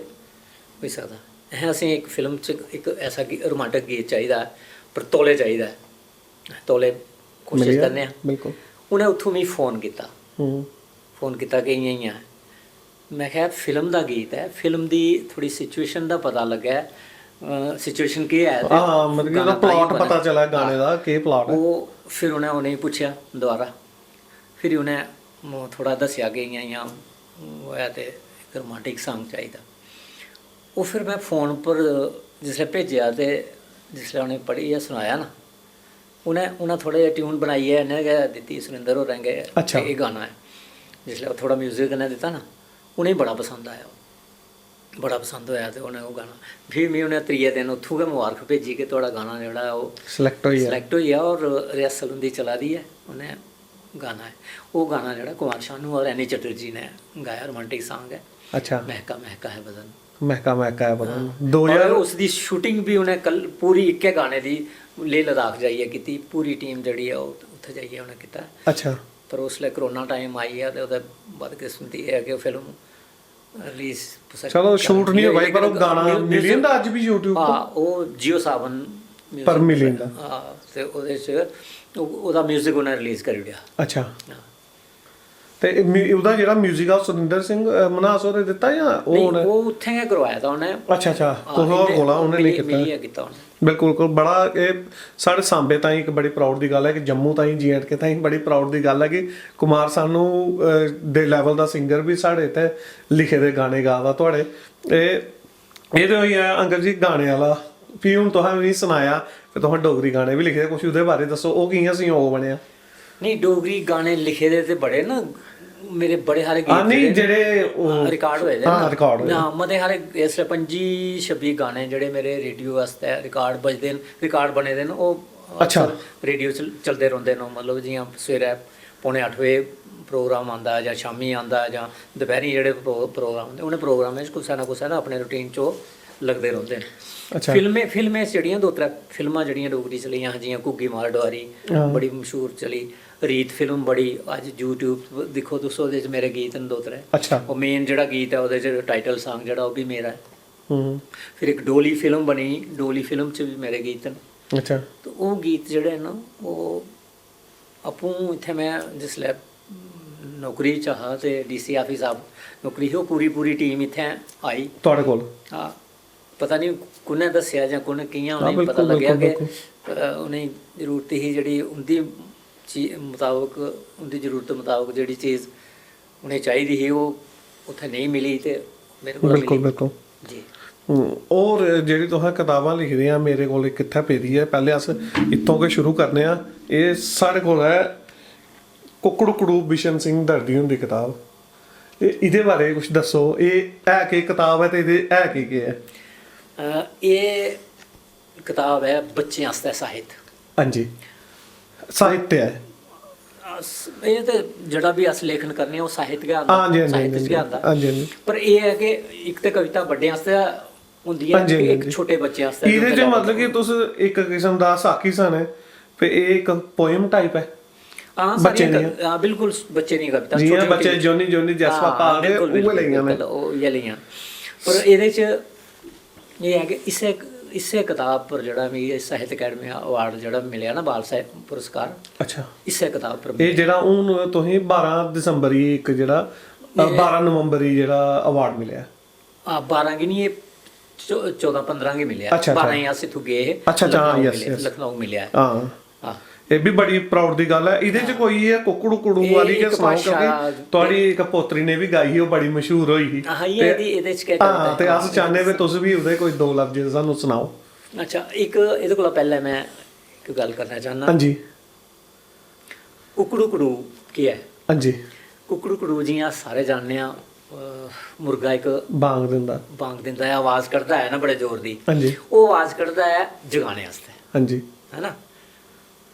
होई सकदा।" अहें, "असें इक फिल्म च इक ऐसा गी-, रोमांटक गीत चाहिदा ऐ, पर तौले चाहिदा ऐ, तौले कोशश मिली जाग, करने आं।" बिल्कुल। उ'नें उत्थूं मिगी फोन कीता। हम्म। फोन कीता कि इ'यां इ'यां ऐ। में आखेआ, "फिल्म दा गीत ऐ, फिल्म दी थोह्ड़ी सिचुएशन दा पता लग्गै, सिचुएशन केह् ऐ ते हां, मतलब कि ओह्दा गाना तां प्लाट बनै।" पता चलै गाने दा, केह् प्लाट ऐ। ओह् फिर उ'नें उ'नेंगी पुच्छेआ दोबारा। फिर उ'नें म-, थोह्ड़ा दस्सेआ कि इ'यां इ'यां होआ ते इक रोमांटिक सांग चाहिदा। ओह् फिर में फोन पर जिसलै भेजेआ ते जिसलै उ'नें पढ़ियै सनाया ना, उ'नें, उ'नें थोह्ड़ा जेहा ट्यून बनाइयै इ'नें गै दित्ती सुरिंदर होरें गै, अच्छा। एह् गाना ऐ। जिसलै ओह् थोह्ड़ा म्यूजिक कन्नै दित्ता ना, उ'नेंगी बड़ा पसंद आया ओह्। बड़ा पसंद होआ ते उ'नें ओह् गाना। फ्ही मी उ'नें त्रिये दिन उत्थूं गै मबारख भेजी कि थुआढ़ा गाना जेह्ड़ा ऐ ओह् Select होई गेआ। Select होई गेआ और रिहर्सल उं'दी चला दी ऐ। उ'नें गाना ऐ। ओह् गाना जेह्ड़ा कुमार शानू और एनी चटर्जी ने गाया, रोमांटिक सांग ऐ। अच्छा। महका महका है बदन। महका महका है बदन। हां। दो ज्हार और उसदी शूटिंग बी उ'नें कल, पूरी इक्कै गाने दी लेह लद्दाख जाइयै कीती। पूरी टीम जेह्ड़ी ऐ ओह् उत्थै जाइयै उ'नें कीता। अच्छा। पर उसलै कोरोना टाइम आई गेआ ते ओह्दे बदकिस्मती एह् ऐ कि ओह् फिल्म रिलीज चलो, शूट निं होई पाई, पर ओह् गाना मिली जंदा अज्ज बी YouTube पर? हां, ओह् जियो सावन म्यूजिक पर मिली जंदा। हां, ते ओह्दे च ओह्-, ओह्दा म्यूजिक उ'नें रिलीज करी ओड़ेआ। अच्छा। हां। ते म्यू- ओह्दा जेह्ड़ा म्यूजिक हा, सुरिंदर सिंह अ, मन्हास होरें दित्ता जां ओह् नेईं, उ'नें? ओह् उत्थें गै करवाए दा उ'नें। अच्छा अच्छा, हां, कुसै होर इं'दे- कोला उ'नें नेईं मिलियै- कीता? मिलियै कीता उ'नें। बिल्कुल, कोल बड़ा एह् साढ़े सांबे ताईं इक बड़ी प्राउड दी गल्ल ऐ कि जम्मू ताईं, जे एंड के ताईं बड़ी प्राउड दी गल्ल ऐ कि कुमार सानू अ, दे लेवल दा सिंगर बी साढ़े इत्थै लिखे दे गाने गा दा थुआढ़े। एह् एह् ते होई गेआ अंकल जी गाने आह्ला। फ्ही हून तुसें मिगी सनाया कि तुसें डोगरी गाने बी लिखे दे, कुछ ओह्दे बारे दस्सो, ओह् कि'यां संयोग बनेआ? नेईं, डोगरी गाने लिखे दे ते बड़े न, मेरे बड़े हारे गीत हां, नेईं, जेह्ड़े जेह्ड़े ओह्- रिकार्ड होए दे हां, न। रिकार्ड होए दे। हां, मते हारे, इसलै पंजी छब्बी गाने जेह्ड़े मेरे रेडियो आस्तै रिकार्ड बजदे न, रिकार्ड बने दे न, ओह् अच्छा। अक्सर रेडियो च चलदे रौंह्दे न। मतलब जि'यां सवेरै पौने अट्ठ बजे प्रोग्राम आंदा ऐ जां शामीं आंदा ऐ जां दपैह्रीं जेह्ड़े प्रो- प्रोग्राम होंदे, उ'नें प्रोग्रामें च कुसै ना कुसै ने अपने रूटीन च ओह् लगदे रौंह्दे न। अच्छा। फिल्में फिल्में च जेह्ड़ियां दो त्रै फिल्मां जेह्ड़ियां डोगरी चलियां हियां, जि'यां घुग्गी मार डोआरी, हां। बड़ी मशहूर चली, रीत फिल्म बड़ी, अज्ज YouTube दिक्खो तुस, ओह्दे च मेरे गीत न दो त्रै। अच्छा। ओह् मेन जेह्ड़ा गीत ऐ, ओह्दे च टाइटल सांग जेह्ड़ा, ओह् बी मेरा ऐ। हम्म। फिर इक डोली फिल्म बनी, डोली फिल्म च बी मेरे गीत न। अच्छा। ते ओह् गीत जेह्ड़े न, ओह् आपूं इत्थै में जिसलै नौकरी च हा ते डीसी आफिस आप नौकरी ही, ओह् पूरी पूरी टीम इत्थै आई। थुआढ़े कोल? हां, पता निं कु'न्नै दस्सेआ जां कु'न कि'यां हां, उ'नेंगी पता बिल्कुल, लग्गेआ बिल्कुल, कि बिल्कुल। अ, उ'नेंगी जरूरत ही जेह्ड़ी उं'दी ची- मताबक, उं'दी जरूरत मताबक जेह्ड़ी चीज़ उ'नेंगी चाहिदी ही, ओह् उत्थै नेईं मिली ते मेरे कोला बिल्कुल, मिली। बिल्कुल। जी। हूं, होर जेह्ड़ी तुसें कताबां लिखी दियां मेरे कोल इक इत्थै पेदी ऐ, पैह्लें अस इत्थों गै शुरू करने आं। एह् साढ़े कोल ऐ कुक्कड़ू कुड़ू बिशन सिंह दर्दी हुंदी कताब। एह्, एह्दे बारे कुछ दस्सो, एह् है केह् कताब ऐ ते एह्दे है केह् केह् ऐ? अ, एह् कताब ऐ बच्चें आस्तै साहित्य। हां जी, साहित्य ऐ। अस, एह् ते जेह्ड़ा बी अस लेखन करने आं, ओह् साहित्य गै आंदा, हां जी, हां जी, साहित्य हां च जी। गै आंदा। हां जी, हां जी। पर एह् ऐ कि इक ते कविता बड्डें आस्तै होंदी ऐ, हां जी, हां इक जी। छोटे बच्चें आस्तै ते एह्दे उं'दे च level मतलब कि दा। तुस इक किस्म दा साखी सन ऐ, ते एह् इक पोएम टाइप ऐ। हां, बच्चें सारियां दियां। क-, हां, बिल्कुल, बच्चें दियां कवितां, जि'यां छोटी-छोटी। बच्चे जोनी जोनी जैसपा हां, पालदे, बिल्कुल, उ'ऐ बिल्कुल, लेइयां न। बिल्कुल, ओह् इ'यै लेइयां। पर एह्दे च एह् ऐ कि इस्सै, इस्सै कताब पर जेह्ड़ा मिगी साहित्य अकैडमी अवार्ड जेह्ड़ा मिलेआ ना, बाल साहित्य पुरस्कार, अच्छा। इस्सै कताब पर एह् मिलेआ। जेह्ड़ा हून तुसें बारां दिसंबर गी इक जेह्ड़ा, अ, एह्- बारां नवंबर गी जेह्ड़ा अवार्ड मिलेआ। हां, बारां गी निं, एह् चौ-, चौदां पंदरां गी मिलेआ। अच्छा, अच्छा। बारां गी अस इत्थूं गे हे, अच्छा, अच्छा, हां, लखनऊ yes, मिलेआ, yes। लखनऊ मिलेआ। हां। हां। एह् बी बड़ी प्राउड दी गल्ल ऐ। एह्दे च कोई एह् कुक्कड़ू कुड़ू एह् आह्ली गै इक सनाओ, भाशा क्योंकि थुआढ़ी इक पोतरी ने बी गाई ही, ओह् बड़ी मशहूर होई ही। हां, इ'यै ते एह्दी, एह्दे च केह् हां, कविता ते ऐ? अस चाह्न्ने कि तुस बी ओह्दे कोई दो लफ्ज सानूं सनाओ। अच्छा, इक एह्दे कोला पैह्लें में इक गल्ल करना चाह्न्नां। हां जी। कुक्कड़ू कुड़ू केह् ऐ? हां जी। कुक्कड़ू कुड़ू जि'यां अस सारे जानने आं, अ, मुर्गा इक बांग दिंदा। बांग दिंदा ऐ, आवाज़ कढदा ऐ ना बड़े जोर दी। हां जी। ओह् आवाज़ कढदा ऐ जगाने आस्तै, हां जी। है ना?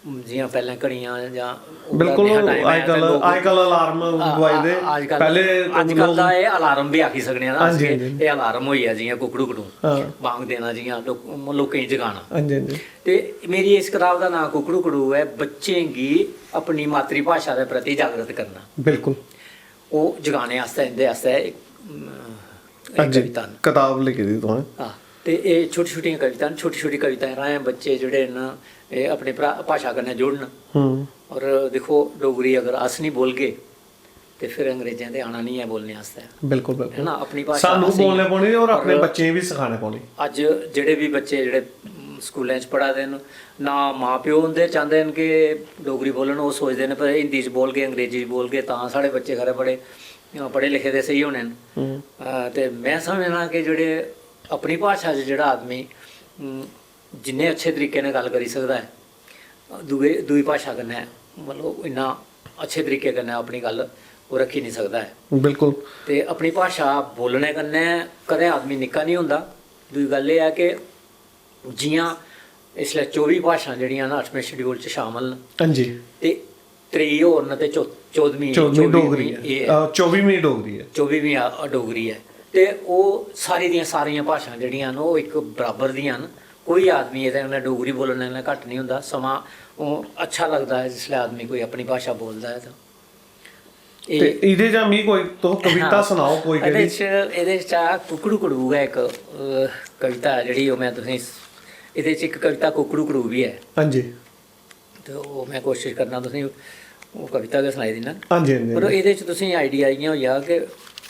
जि'यां पैह्लें घड़ियां जां ओह् बिल्कुल, नेहा time ऐ, अजकल, ते लोक- अजकल alarm आ- बजदे। आ- अजकल, पैह्ले अजकल लोक- दा एह् alarm बी आखी सकने आं ना अस हां जी, कि हां जी। एह् alarm होई गेआ, जि'यां कुक्कड़ू कुड़ू हां। बांग देना, जि'यां लोक-, लोकें गी जगाना। हां जी, हां जी। ते मेरी इस कताब दा नांऽ कुक्कड़ू कुड़ू ऐ, बच्चें गी अपनी मातृ भाशा दे प्रति जागृत करना। बिल्कुल। ओह् जगाने आस्तै, इं'दे आस्तै इक, अम, हां इक जी, कविता न। कताब लिखी दी तुसें। हां, ते एह् छोटी-छोटियां कवितां न, छोटी-छोटी कविताएं राहें बच्चे जेह्ड़े न, एह् अपनी भ्रा-, भाशा कन्नै जुड़न। हम्म। और दिक्खो, डोगरी अगर अस निं बोलगे, ते फिर अंग्रेजें ते आना निं ऐ बोलने आस्तै। बिल्कुल, बिल्कुल। है ना, अपनी भाशा सानू असेंगी बोलने पौनी और अपने और बच्चें गी बी सखाने पौनी। अज्ज जेह्ड़े बी बच्चे जेह्ड़े, उम, स्कूलें च पढ़ा दे न, ना मां प्यो उं'दे चांह्दे न कि डोगरी बोलन, ओह् सोचदे न, पर हिंदी च बोलगे, अंग्रेजी च बोलगे, तां साढ़े बच्चे खरै बड़े, अ, पढ़े लिखे दे स्हेई होने न। हम्म। अ, ते में समझना कि जेह्ड़े अपनी भाशा च जेह्ड़ा आदमी, उम, जिन्ने अच्छे तरीके नै गल्ल करी सकदा ऐ, दूए, दूई भाशा कन्नै, मतलब, इन्ना अच्छे तरीके कन्नै अपनी गल्ल ओह् रक्खी निं सकदा ऐ। बिल्कुल। ते अपनी भाशा बोलने कन्नै कदें आदमी निक्का निं होंदा। दूई गल्ल एह् ऐ कि जि'यां इसलै चौबी भाशां जेह्ड़ियां न अठमें schedule च शामल न, हां जी। ते त्रेई होर न ते चौ-, चौदमीं, चौदमीं चौबीमीं डोगरी ऐ। एह् ऐ। अ, चौबीमीं डोगरी ऐ। चौबीमीं आ-, डोगरी ऐ। ते ओह् सारी दियां सारियां भाशां जेह्ड़ियां न, ओह् इक बराबर दियां न। कोई आदमी एह्दे कन्नै डोगरी बोलने कन्नै घट्ट निं होंदा। समां ओह् अच्छा लगदा ऐ जिसलै आदमी कोई अपनी भाशा बोलदा ऐ तां। ते एह्दे चा मिगी कोई तुस कविता हां। सनाओ कोई एह्दे केह्ड़ी। च, एह्दे चा कुकड़ू कुड़ू गै इक, अ, कविता ऐ जेह्ड़ी ओह् में तुसेंगी, एह्दे च इक कविता कुकड़ू कुड़ू बी ऐ। हां जी। ते ओह् में कोशश करना तुसेंगी ओह् कविता गै सनाई दिन्ना। हां जी, हां जी, पर हां जी। एह्दे च तुसें आइडिया इ'यां होई जाग कि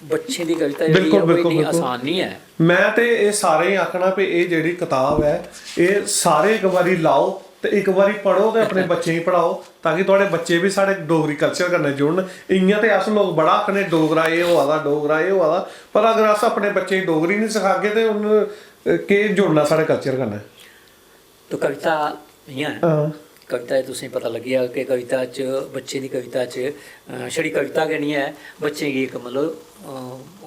बच्चें दी कविता जेह्ड़ी बिल्कुल, ऐ, ओह् बिल्कुल, इन्नी बिल्कुल। आसान निं ऐ। मैं ते एह् सारें गी आखना भी एह् जेह्ड़ी कताब ऐ, एह् सारे इक बारी लाओ ते इक बारी पढ़ो ते अपने बच्चें गी पढ़ाओ, ताकि थुआढ़े बच्चे बी साढ़े डोगरी कल्चर कन्नै जुड़न। इ'यां ते अस लोक बड़ा आखने, "डोगरा एह् होआ दा, डोगरा एह् होआ दा", पर अगर अस अपने बच्चें गी डोगरी निं सखागे ते उ'न्न केह् जुड़ना साढ़े कल्चर कन्नै? तो कविता इ'यां ऐ, हां। कविता च तुसें पता लग्गी जाग कि कविता च, बच्चें दी कविता च, अ, छड़ी कविता गै निं ऐ, बच्चें गी इक, मतलब, अ,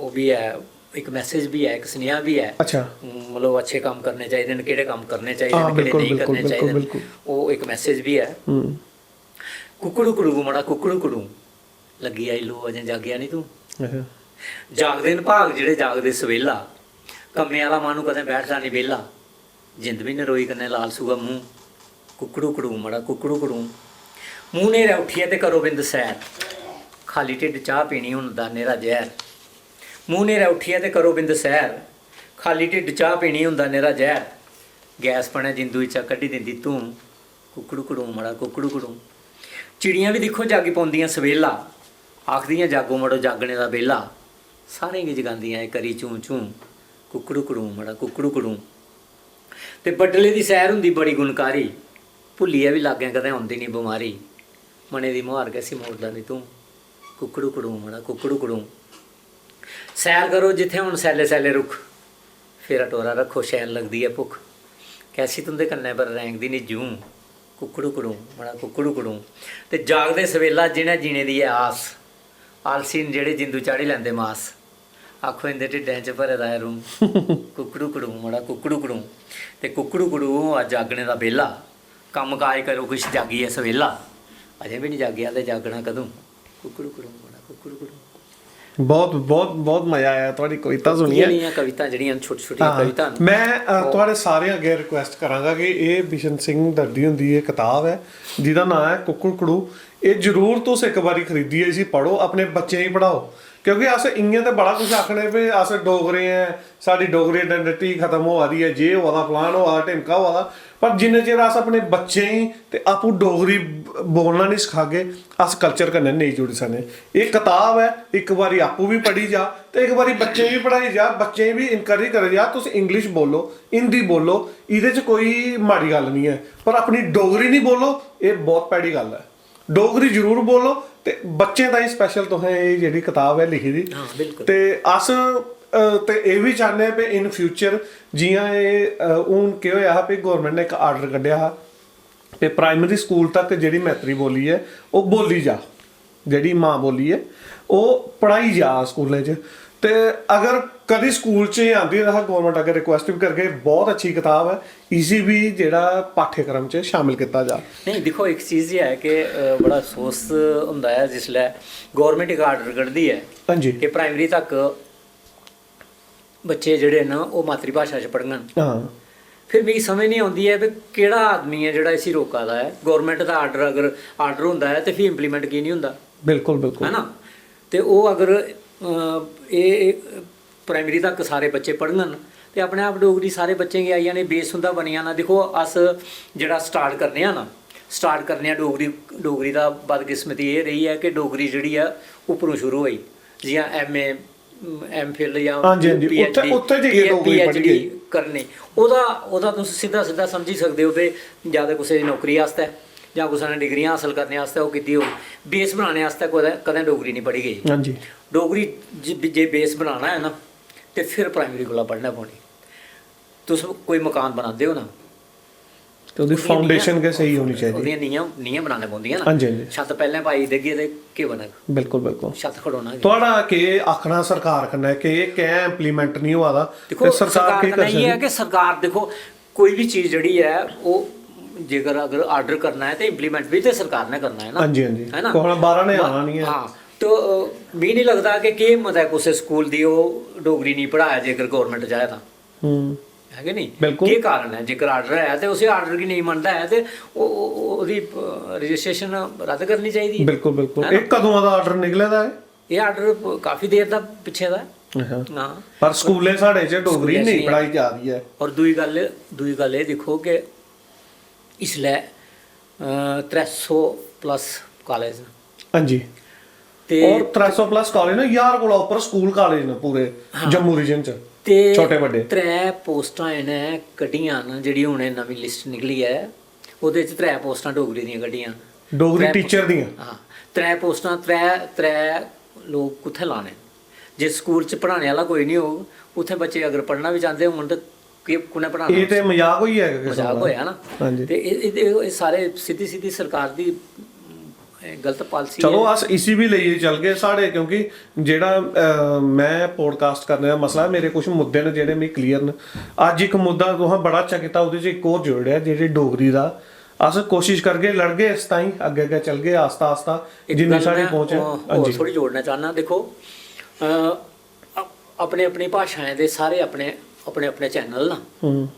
ओह् बी ऐ, इक मैसेज बी ऐ, इक सनेहा बी ऐ। अच्छा। मतलब, अच्छे कम्म करने चाहिदे न, केह्ड़े कम्म करने चाहिदे हां, न, केह्ड़े बिल्कुल, नेईं बिल्कुल, करने बिल्कुल, चाहिदे न, बिल्कुल। ओह् इक मैसेज बी ऐ। हम्म। कुकड़ू कुड़ू मड़ा कुकड़ू कुड़ू, लग्गी आई लो अजें जागेआ निं तूं। अच्छा। जागदे न भाग जेह्ड़े जागदे सवेला, कम्मै आह्ला माह्नू कदें बैठदा निं बेह्ला। जिंद बी नरोई कन्नै लाल सूहा मूंह्, कुकड़ू कुड़ू मड़ा कुकड़ू कुड़ू। मूंह् न्हेरै उट्ठियै ते करो बिंद सैर, खाल्ली ढिड्ड चाह् पीनी हुन दा न्हेरा जैह्र। मूंह् न्हेरै उट्ठियै ते करो बिंद सैर, खाल्ली ढिड्ड चाह् पीनी हुन दा न्हेरा जैह्र। गैस बनै जिंदू इच्चा कड्ढी दिंदी धूं, कुकड़ू कुड़ू मड़ा कुकड़ू कुड़ू। चिड़ियां बी दिक्खो जागी पौंदियां सवेला, आखदियां जागो मड़ो जागने दा बेल्ला। सारें गी जगांदियां एह् करी चूं चूं, कुकड़ू कुड़ू मड़ा कुकड़ू कुड़ू। ते बड्डलै दी सैर होंदी बड़ी गुणकारी, भुल्लियै बी लागें कदें औंदी निं बमारी। मनै दी मुहार गै इसी मोड़दा निं तूं, कुकड़ू कुड़ू मड़ा कुकड़ू कुड़ू। सैर करो जित्थै होन सैल्ले सैल्ले रुक्ख, फेरा टोरा रक्खो शैल लगदी ऐ भुक्ख। कैसी तुं'दे कन्नै पर रैंगदी निं जूं, कुकड़ू कुड़ू मड़ा कुकड़ू कुड़ू। ते जागदे सवेला जि'नें जीने दी ऐ आस, आलसी न जेह्ड़े जिंदू चाढ़ी लैंदे मास। आखो इं'दे ढिड्डें च भरे दा ऐ रूं, कुकड़ू कुड़ू मड़ा कुकड़ू कुड़ू। ते कुकड़ू कुड़ू होआ जागने दा बेल्ला, कम्म काज करो किश जागियै सवेला। अजें बी निं जागेआ ते जागना कदूं, कुकड़ू कुड़ू मड़ा कुकड़ू कुड़ू। बहुत, बहुत, बहुत मजा आया थुआढ़ी कविता सुनियै। इ'यै नेहियां कवितां जेह्ड़ियां न, छोटी छोटियां हां, कवितां न। मैं, अ, थुआढ़े सारें अग्गें रिक्वेस्ट करांगा कि एह् बिशन सिंह दर्दी हुंदी एह् कताब ऐ, जिदा नांऽ ऐ कुक्कड़ कड़ू। एह् जरूर तुस इक बारी खरीदियै इसी पढ़ो, अपने बच्चें गी पढ़ाओ, क्योंकि अस इ'यां ते बड़ा कुछ आखने भी अस डोगरे ऐं, साढ़ी डोगरी आइडेंटिटी खत्म होआ दी ऐ, जे होआ दा, फलान होआ दा, ढिमका होआ दा, पर जिन्ने चिर अस अपने बच्चें गी ते आपूं डोगरी ब-, बोलना निं सखागे, अस कल्चर कन्नै नेईं जुड़ी सकने। एह् कताब ऐ, इक बारी आपूं बी पढ़ी जा ते इक बारी बच्चें गी बी पढ़ाई जा, बच्चें गी बी इनकरेज करी जा, "तुस इंग्लिश बोलो, हिंदी बोलो, एह्दे च कोई माड़ी गल्ल निं ऐ, पर अपनी डोगरी निं बोलो, एह् बहुत भैड़ी गल्ल ऐ।" डोगरी जरूर बोलो। ते बच्चें ताईं स्पैशल तुसें एह् जेह्ड़ी कताब ऐ लिखी दी। हां, बिल्कुल। ते अस, अ, ते एह् बी चाह्न्ने आं भई इन फ्यूचर जि'यां एह्, अ, हून केह् होएआ हा भई गौरमैंट ने इक आर्डर कड्ढेआ हा भई प्राइमरी स्कूल तक जेह्ड़ी मैत्री बोल्ली ऐ ओह् बोल्ली जा, जेह्ड़ी मां बोल्ली ऐ ओह् पढ़ाई जा स्कूलें च। ते अगर कदी स्कूल च एह् आंदी तां अस गौरमैंट अग्गें रिक्वेस्ट बी करगे, बहुत अच्छी कताब ऐ, इसी बी जेह्ड़ा पाठ्यक्रम च शामिल कीता जा। नेईं, दिक्खो, इक चीज एह् ऐ कि, अ, बड़ा अफसोस होंदा ऐ जिसलै गौरमैंट इक आर्डर कढदी ऐ हां जी। कि प्राइमरी तक बच्चे जेह्ड़े न ओह् मातृभाशा च पढ़ङन। हां। फिर मिगी समझ निं औंदी ऐ कि केह्ड़ा आदमी ऐ जेह्ड़ा इसी रोका दा ऐ। गौरमैंट दा आर्डर, अगर आर्डर होंदा ऐ ते फ्ही इम्प्लीमेंट की निं होंदा? बिल्कुल, बिल्कुल। है ना? ते ओह् अगर, अ, एह्, एह् प्राइमरी तक सारे बच्चे पढ़ङन ते अपने आप डोगरी सारे बच्चें गी आई जानी, बेस उं'दा बनी जाना। दिक्खो, अस जेह्ड़ा स्टार्ट करने आं ना, स्टार्ट करने आं डोगरी, डोगरी दा बदकिस्मती एह् रेही ऐ कि डोगरी जेह्ड़ी ऐ उप्परों शुरू होई, जि'यां ऐम्म ए, ऐम्म फिल जां हां जी, हां जी। पी ऐच्च डी, उत्थै, उत्थै जाइयै डोगरी पी ऐच्च डी पढ़ी गेई। करनी। ओह्दा, ओह्दा तुस सिद्धा सिद्धा समझी सकदे ओ कि जां ते कुसै दी नौकरी आस्तै जां कुसै ने डिग्रियां हासल करने आस्तै ओह् कीती होग। बेस बनाने आस्तै कुतै, कदें डोगरी निं पढ़ी गेई। हां जी। डोगरी ज-, जे बेस बनाना ऐ ना, ते फिर प्राइमरी कोला पढ़ना पौनी। तुस कोई मकान बनांदे ओ ना, ते ओह्दी ओह्दियां फाउंडेशन नींहां, गै स्हेई होनी चाहिदी। ओह्दियां नींहां, नींहां बनाने पौंदियां ना। हां जी, हां जी। छत्त पैह्लें पाई देगे ते केह् बनग? बिल्कुल, बिल्कुल। छत्त खड़ोना गै। थुआढ़ा केह् आखना सरकार कन्नै कि एह् कैं इम्प्लीमेंट निं होआ दा? दिक्खो, ते सरकार सरकार केह् कन्नै करी इ'यै ऐ सकदी? कि सरकार, दिक्खो, कोई बी चीज जेह्ड़ी ऐ, ओह् जेकर अगर आर्डर करना ऐ ते इम्प्लीमेंट बी ते सरकार ने करना ऐ ना। हां जी, हां जी। है ना? कोहा बाह्रा ने ब-, आना निं ऐ। हां, तो, अ, मिगी निं लगदा कि केह् हिम्मत ऐ कुसै स्कूल दी ओह् डोगरी निं पढ़ाए जेकर गौरमैंट चाहे तां। हम्म। है कि निं? बिल्कुल। केह् कारण ऐ? जेकर आर्डर ऐ ते उसी आर्डर गी नेईं मनदा ऐ ते ओह्, ओह्, ओह्दी, अ, रजिस्ट्रेशन रद्द करनी चाहिदी ऐ। बिल्कुल, बिल्कुल। है ना? एह् कदूं दा आर्डर निकले दा ऐ? एह् आर्डर काफी देर दा पिच्छे दा ऐ। अच्छा। हां। पर स्कूलें साढ़े च डोगरी स्कूलें च नेईं नेईं पढ़ाई जा दी ऐ। और दूई गल्ल, दूई गल्ल एह् दिक्खो कि इसलै, अ, त्रै सौ प्लस कालेज न। हां जी। ते और त्रै सौ प्लस कालेज न, ज्हार कोला उप्पर स्कूल कालेज न पूरे हां। जम्मू रीजन च, ते छोटे बड्डे। त्रै पोस्टां इ'नें कड्ढियां न, जेह्ड़ी हुन नमीं लिस्ट निकली ऐ, ओह्दे च त्रै पोस्टां डोगरी दियां कड्ढियां। डोगरी त्रै टीचर दियां। हां, त्रै पोस्टां, त्रै त्रै लोक कुत्थै लाने न? जिस स्कूल च पढ़ाने आह्ला कोई निं होग, उत्थै बच्चे अगर पढ़ना बी चांह्दे होङन ते केह्, कु'नै पढ़ाना? एह् ते मजाक होई गेआ इक किस्म मजाक दा। होआ ना। हां जी। ते एह् एह्- एह् सारे सिद्धी सिद्धी सरकार दी, अम, एह् गलत पालिसी चलो, ऐ। अस इसी बी लेइयै चलगे। साढ़े, क्योंकि जेह्ड़ा, अ, में पॉडकास्ट करने दा मसला ऐ, मेरे कुछ मुद्दे न जेह्ड़े मिगी क्लियर न। अज्ज इक मुद्दा तुसें बड़ा अच्छा कीता, ओह्दे च इक होर जोड़ेआ, जेह्ड़ी डोगरी दा। अस कोशिश करगे, लड़गे इस ताईं, अग्गें अग्गें चलगे आस्ता आस्ता, इक जिन्नी गल्ल साढ़ी में, पहुंच ऐ। अ, हां होर जी। थोह्ड़ी जोड़ना चाह्न्नां। दिक्खो, अ, अप- अपने अपनी भाशाएं दे सारे अपने अपने अपने चैनल ना। हम्म।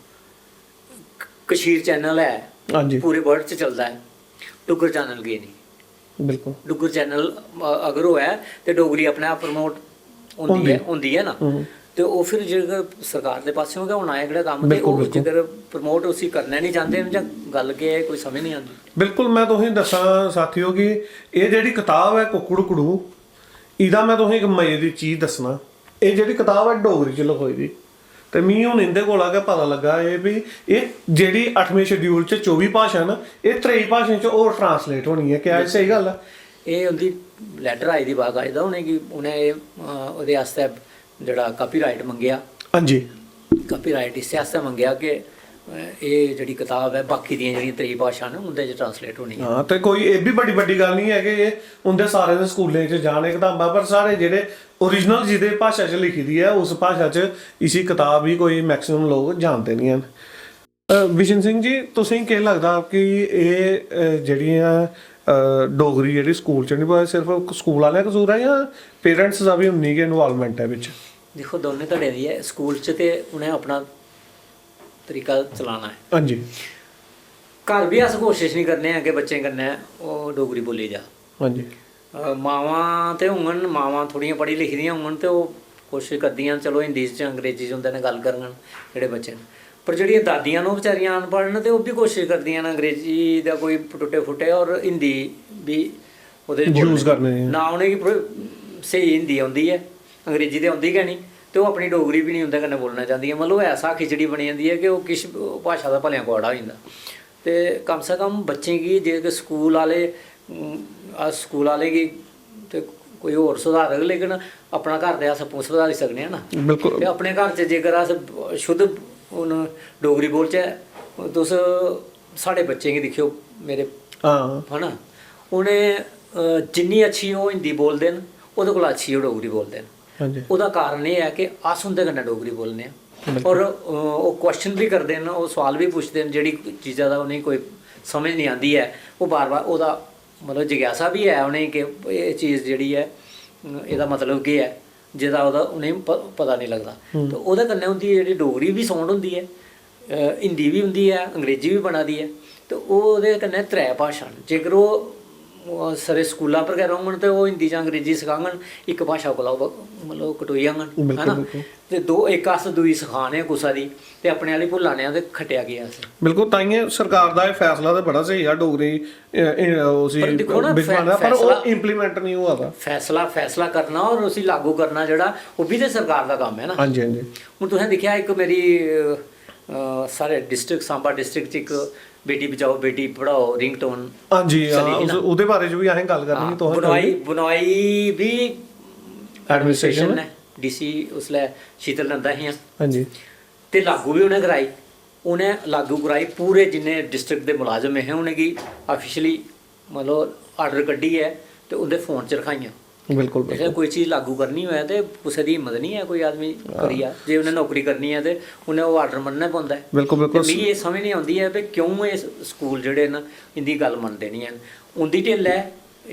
कशीर चैनल ऐ, हां जी। पूरे वर्ल्ड च चलदा ऐ। डुग्गर चैनल की निं? बिल्कुल। डुग्गर चैनल, अ, अगर होऐ ते डोगरी अपने आप प्रमोट होंदी होंदी। ऐ, होंदी ऐ ना। हम्म। ते ओह् फिर जेकर सरकार दे पासेओ गै होना ऐ एह्कड़ा कम्म, ते बिल्कुल, ओह् बिल्कुल। जेकर प्रमोट उसी करना निं चांह्दे न जां गल्ल केह् ऐ, कोई समझ निं आंदी। बिल्कुल, में तुसेंगी दस्सां साथियो कि एह् जेह्ड़ी कताब ऐ कुक्कड़ू कुड़ू, एह्दा में तुसेंगी इक मजे दी चीज दस्सना। एह् जेह्ड़ी कताब ऐ डोगरी च लखोई दी, ते मिगी हून इं'दे कोला गै पता लग्गा एह् भी, एह् जेह्ड़ी अठमें शड्यूल च चौबी भाशां न, एह् त्रेई भाशें च होर ट्रांसलेट होनी ऐ। क्या एह् स्हेई गल्ल ऐ? एह् उं'दी लैटर आई दी बाकायदा उ'नेंगी, उ'नें एह्, अ, ओह्दे आस्तै जेह्ड़ा कापीराइट मंगेआ। हां जी। कापीराइट इस्सै आस्तै मंगेआ कि, अ, एह् जेह्ड़ी कताब ऐ, बाकी दियां जेह्ड़ियां त्रेई भाशां न, उं'दे च ट्रांसलेट होनी ऐ। हां, ते कोई एह् बी बड़ी बड्डी गल्ल निं ऐ कि एह् उं'दे सारें दे स्कूलें च जाने कताबां, पर साढ़े जेह्ड़े ओरिजिनल जेह्दे भाशा च लिखी दी ऐ, उस भाशा च इसी कताब गी कोई मैक्सिमम लोक जानदे निं हैन। अ, बिशन सिंह जी, तुसेंगी केह् लगदा कि एह्, अ, जेह्ड़ियां, अ, डोगरी जेह्ड़ी स्कूल च निं पढ़ा, सिर्फ स्कूल आह्लें दा कसूर ऐ जां पेरेंट्स दा बी उन्नी गै इन्वाल्वमेंट ऐ बिच? दिक्खो, दौनें धड़ें दी ऐ। स्कूल च ते उ'नें अपना तरीका चलाना ऐ। हां जी। घर बी अस कोशिश निं करने आं कि बच्चें कन्नै ओह् डोगरी बोल्ली जा। हां जी। अ, मावां ते होङन, मावां थोह्ड़ियां पढ़ी लिखी दियां होङन ते ओह् कोशिश करदियां न, चलो हिंदी च, अंग्रेजी च उं'दे नै गल्ल करङन जेह्ड़े बच्चे न। पर जेह्ड़ियां दादियां न, ओह् बेचारियां अनपढ़ न ते ओह् बी कोशिश करदियां न अंग्रेजी दा कोई टुट्टे फुट्टे, और हिंदी बी ओह्दे च बोलने यूज करने दी। ना उ'नेंगी प्रो-, स्हेई हिंदी औंदी ऐ, अंग्रेजी ते औंदी गै निं, ते ओह् अपनी डोगरी बी निं उं'दे कन्नै बोलना चांह्दियां। मतलब, ऐसा खिचड़ी बनी जंदी ऐ कि ओह् किश भाशा दा भलेआं कुआड़ा होई जंदा। ते कम से कम बच्चें गी जे कि स्कूल आह्ले, अम, अस स्कूल आह्लें गी ते कोई होर सुधारग, लेकिन अपना घर ते अस आपूं सुधारी सकने आं ना। बिल्कुल। ते अपने घर च जेकर अस शुद्ध हून डोगरी बोलचै, तुस साढ़े बच्चें गी दिक्खेओ, मेरे, हां। है ना, उ'नें, अ, जिन्नी अच्छी ओह् हिंदी बोलदे न, ओह्दे कोला अच्छी ओह् डोगरी बोलदे न। हां जी। ओह्दा कारण एह् ऐ कि अस उं'दे कन्नै डोगरी बोलने आं। बिल्कुल। और, अ, ओह् क्वेश्चन बी करदे न, ओह् सोआल बी पुछदे न, जेह्ड़ी चीज़ा दा उ'नेंगी कोई समझ निं आंदी ऐ, ओह् बार-बार ओह्दा, मतलब, जिज्ञासा बी ऐ उ'नेंगी कि एह् चीज़ जेह्ड़ी ऐ, एह्दा मतलब केह् ऐ, जेह्दा ओह्दा उ'नेंगी प-, पता निं लगदा। हम्म। ते ओह्दे कन्नै उं'दी जेह्ड़ी डोगरी बी साउंड होंदी ऐ, अ, हिंदी बी होंदी ऐ, अंग्रेजी बी बना दी ऐ, ते ओह्दे कन्नै त्रै भाशां न। जेकर ओह्, ओह् सरे स्कूला पर गै रौह्ङन ते ओह् हिंदी जां अंग्रेजी सखाङन, इक भाशा कोला ओह्, मतलब, कटोई जाङन, बिल्कुल, है ना? बिल्कुल। ते दो, इक अस दूई सखाने आं कुसै दी, ते अपने आह्ली भुल्ला ने आं, ते खट्टेआ केह् अस? बिल्कुल, ताइयें सरकार दा एह् फैसला ते बड़ा स्हेई हा डोगरी, अ, अ, उसी पर दिक्खो ना, बिच फै-, पाना, पर ओह् फैसला इम्प्लीमेंट निं होआ दा। फैसला, फैसला करना और उसी लागू करना जेह्ड़ा, ओह् बी ते सरकार दा कम्म ऐ ना। हां जी, हां जी। हून तुसें दिक्खेआ, इक मेरी, अ, साढ़े डिस्ट्रिक्ट, सांबा डिस्ट्रिक्ट च इक बेटी बचाओ, बेटी पढ़ाओ रिंगटोन हां जी, हां, चली ही ना। उस, ओह्दे बारे च बी असें गल्ल करनी हां, ही, तुसें बनवाई, करी। बनवाई बी Administration एडमिनिस्ट्रेशन ने। ने, डीसी उसलै शीतल नंदा हियां। हां जी। ते लागू बी उ'नें कराई, उ'नें लागू कराई पूरे जिन्ने डिस्ट्रिक्ट दे मुलाजम हे, उ'नेंगी ऑफिशियली, मतलब, आर्डर कड्ढियै ते उं'दे फोन च रखाइयां। बिल्कुल, जिसलै बिल्कुल। कोई चीज़ लागू करनी होऐ ते कुसै दी हिम्मत निं ऐ कोई आदमी हां। करी जा। जे उ'नें नौकरी करनी ऐ ते उ'नें ओह् आर्डर मन्नना पौंदा ऐ। बिल्कुल, बिल्कुल। ते मिगी एह् समझ निं औंदी ऐ भई क्यों एह् स-, स्कूल जेह्ड़े न, इं'दी गल्ल मनदे निं हैन। उं'दी ढिल्ल ऐ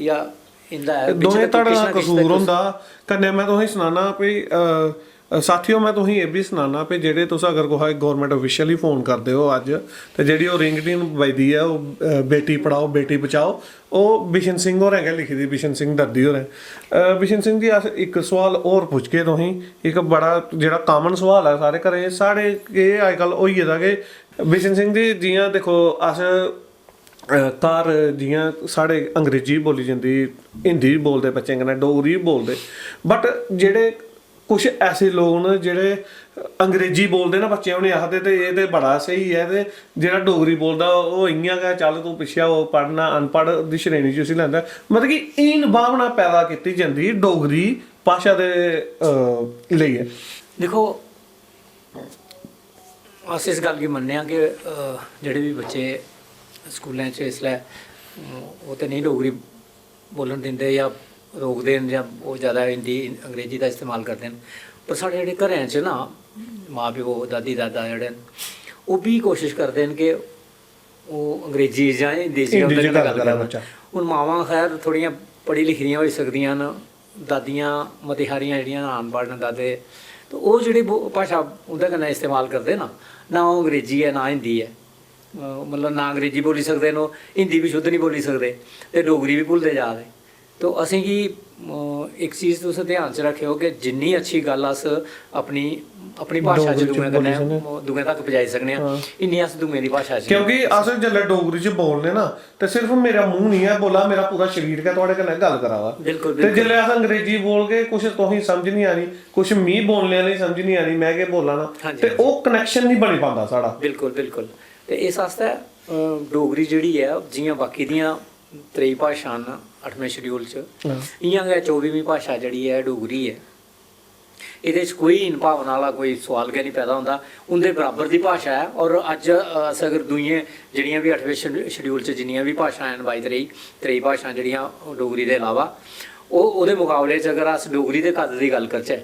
जां इं'दा ऐ? एह् बिच दोएं ते किश धड़ें दा ना किश ते कसूर कुछ होंदा। कन्नै में तुसेंगी सनाना भई, अ, अ, साथियो, में तुसेंगी एह् बी सनाना भई जेह्ड़े तुस अगर कुसै गौरमेंट ऑफिशियल गी फोन करदे ओ अज्ज, ते जेह्ड़ी ओह् रिंगटिन बजदी ऐ, ओह्, अ, बेटी पढ़ाओ, बेटी बचाओ, ओह् बिशन सिंह होरें गै लिखी दी, बिशन सिंह दर्दी होरें। अ, बिशन सिंह जी, अस इक सोआल होर पुच्छगे तुसेंगी, इक बड़ा जेह्ड़ा कॉमन सोआल ऐ सारे घरें च। साढ़े एह् अजकल होई गेदा कि बिशन सिंह जी, जि'यां दिक्खो, अस अ, घर जि'यां साढ़े अंग्रेजी बी बोली जंदी, हिंदी बी बोलदे बच्चें कन्नै, डोगरी बी बोलदे, बट जेह्ड़े कुछ ऐसे लोक न जेह्ड़े अंग्रेजी बोलदे न बच्चे, उ'नेंगी आखदे ते एह् ते बड़ा स्हेई ऐ, ते जेह्ड़ा डोगरी बोलदा ओह् इ'यां गै, "चल तूं पिच्छें हो, पढ़ ना, अनपढ़ दी श्रेणी च उसी लैंदा।" मतलब कि हीन भावना पैदा कीती जंदी डोगरी भाशा दे, अ, लेइयै। दिक्खो, अस इस गल्ल गी मन्नने आं कि, अ, जेह्ड़े बी बच्चे स्कूलें च इसलै, अम, ओह् ते नेईं डोगरी बोलन दिंदे जां रोकदे न जां ओह् जैदा हिंदी, अंग्रेजी दा इस्तेमाल करदे न, पर साढ़े जेह्ड़े घरें च ना मां प्यो, दादी दादा जेह्ड़े न, ओह् बी कोशश करदे न कि ओह् अंग्रेजी जां हिंदी च गै हिंदी उं'दे च कन्नै गल्ल गल्ल करै करन। बच्चा। हून मावां खैर थोह्ड़ियां पढ़ी लिखी दियां होई सकदियां न, दादियां मती हारियां जेह्ड़ियां अनपढ़ न दादे, ते ओह् जेह्ड़ी बो- भाशा उं'दे कन्नै इस्तेमाल करदे ना, ना ओह् अंग्रेजी ऐ ना हिंदी ऐ। अ, मतलब ना अंग्रेजी बोली सकदे न ओह्, हिंदी बी शुद्ध निं बोली सकदे, ते डोगरी बी भुलदे जा दे। तो असेंगी, अ, इक चीज तुस ध्यान च रक्खेओ कि जिन्नी अच्छी गल्ल अस अपनी अपनी भाशा च डोगरी च दूएं कन्नै बोली सकने। दूएं तक पजाई सकने आं, हां। इन्नी अस दूएं दी भाशा च क्योंकि अस जिसलै डोगरी च बोलने ना, ते सिर्फ मेरा मूंह निं ऐ बोला, मेरा पूरा शरीर गै थुआढ़े कन्नै गल्ल करा दा। बिल्कुल, ते बिल्कुल। जिसलै अस अंग्रेजी बोलगे, कुछ तुसेंगी समझ निं आनी, कुछ मी बोलने आह्लें गी समझ निं आनी, में केह् बोला ना, हां जी, ते हां जी। ओह् कनैक्शन निं बनी पांदा साढ़ा। बिल्कुल, बिल्कुल। ते इस आस्तै, अ, डोगरी जेह्ड़ी ऐ, जि'यां बाकी दियां त्रेई भाशां न अठमें शड्यूल च, हां। इ'यां गै चौबीमीं भाशा जेह्ड़ी ऐ, डोगरी ऐ। एह्दे च कोई हीन भावना आह्ला कोई सोआल गै निं पैदा होंदा। उं'दे बराबर दी भाशा ऐ, और अज्ज अस अगर दूइयें जेह्ड़ियां बी अठमें शड-, शड्यूल च जिन्नियां बी भाशां हैन, बाई त्रेई, त्रेई भाशां जेह्ड़ियां डोगरी दे इलावा, ओह्, ओह्दे मकाबले च अगर अस डोगरी दे कद दी गल्ल करचै,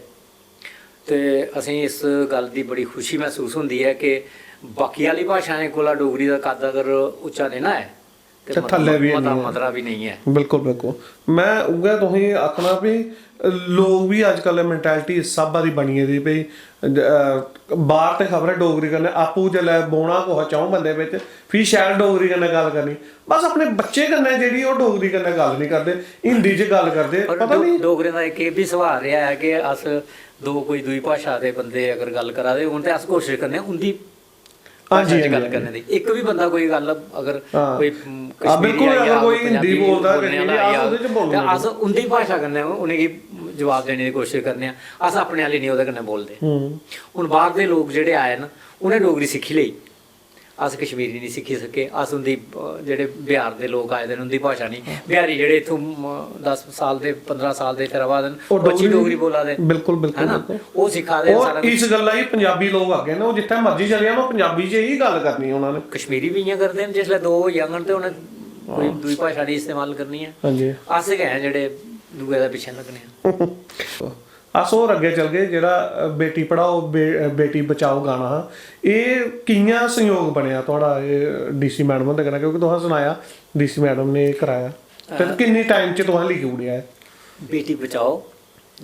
ते असेंगी इस गल्ल दी बड़ी खुशी मसूस होंदी ऐ कि बाकी आह्ली भाशाएं कोला डोगरी दा कद अगर उच्चा नेईं ना ऐ, ते ते मता-, थल्ले बी मता-, हैनी ऐ। मता बी नेईं ऐ। बिल्कुल, बिल्कुल। में उ'ऐ तुसेंगी आखना भी लोक बी अजकल मैंटैलिटी इस स्हाबा दी बनी गेदी भई, अ, बाह्र ते खबरै डोगरी कन्नै आपूं जेल्लै बौह्ना कुसै च'ऊं बंदें बिच, फ्ही शैल डोगरी कन्नै गल्ल करनी। बस अपने बच्चें कन्नै जेह्ड़ी ओह् डोगरी कन्नै गल्ल निं करदे, हिंदी च गल्ल करदे। और पता डो-, निं। डोगरें दा इक एह् बी सुभाऽ रेहा ऐ कि अस दो कोई दूई भाशा दे बंदे अगर गल्ल करा दे होन ते अस कोशश करने आं उं'दी हां जी, भाशा च हां जी, गल्ल हां जी। करने दी। इक बी बंदा कोई गल्ल अगर हां। कोई, हां, कश्मीरी बिल्कुल, आई अगर जाग, कोई हिंदी पंजाबी बोलदा, बोलने कश्मीरी, आह्ला आई अस जाग, ओह्दे च बोलने ते आं। अस उं'दी भाशा कन्नै उ'नेंगी जवाब देने दी कोशश करने आं। अस अपने आह्ली निं ओह्दे कन्नै बोलदे। हूं। हून बाह्र दे लोक जेह्ड़े आए न, उ'नें डोगरी सिक्खी लेई, अस कश्मीरी निं सिक्खी सके। अस उं'दी, अ, जेह्ड़े बिहार दे लोक आए दे न, उं'दी भाशा निं। बिहारी जेह्ड़े इत्थूं, अ, दस साल दे, पंदरां साल दे इत्थै र'वा दे न, ओह् ओह् अच्छी डोगरी डोगरी बोला दे न। बिल्कुल, बिल्कुल, है ना? बिल्कुल। ओह् सिक्खा दे न और सारा कुछ। इस गल्ला गी पंजाबी लोक आखदे न, ओह् जित्थै मर्जी चली जान, ओह् पंजाबी च ही गल्ल करनी उ'नें। कश्मीरी बी इ'यां करदे न, जिसलै दो होई जाङन ते उ'नें कोई हां। दूई भाशा निं इस्तेमाल करनी ऐ। हां जी। अस गै ऐं जेह्ड़े दूए दे पिच्छें लग्गने आं। अस होर अग्गें चलगे, जेह्ड़ा, अ, बेटी पढ़ाओ, बे-, अ, बेटी बचाओ गाना हा, एह् कि'यां संयोग बनेआ थुआढ़ा एह् डीसी मैडम हुंदे कन्नै? क्योंकि तुसें सनाया डीसी मैडम ने एह् कराया, ते हां। किन्नी टाइम च तुसें लिखी ओड़ेआ एह्? बेटी बचाओ,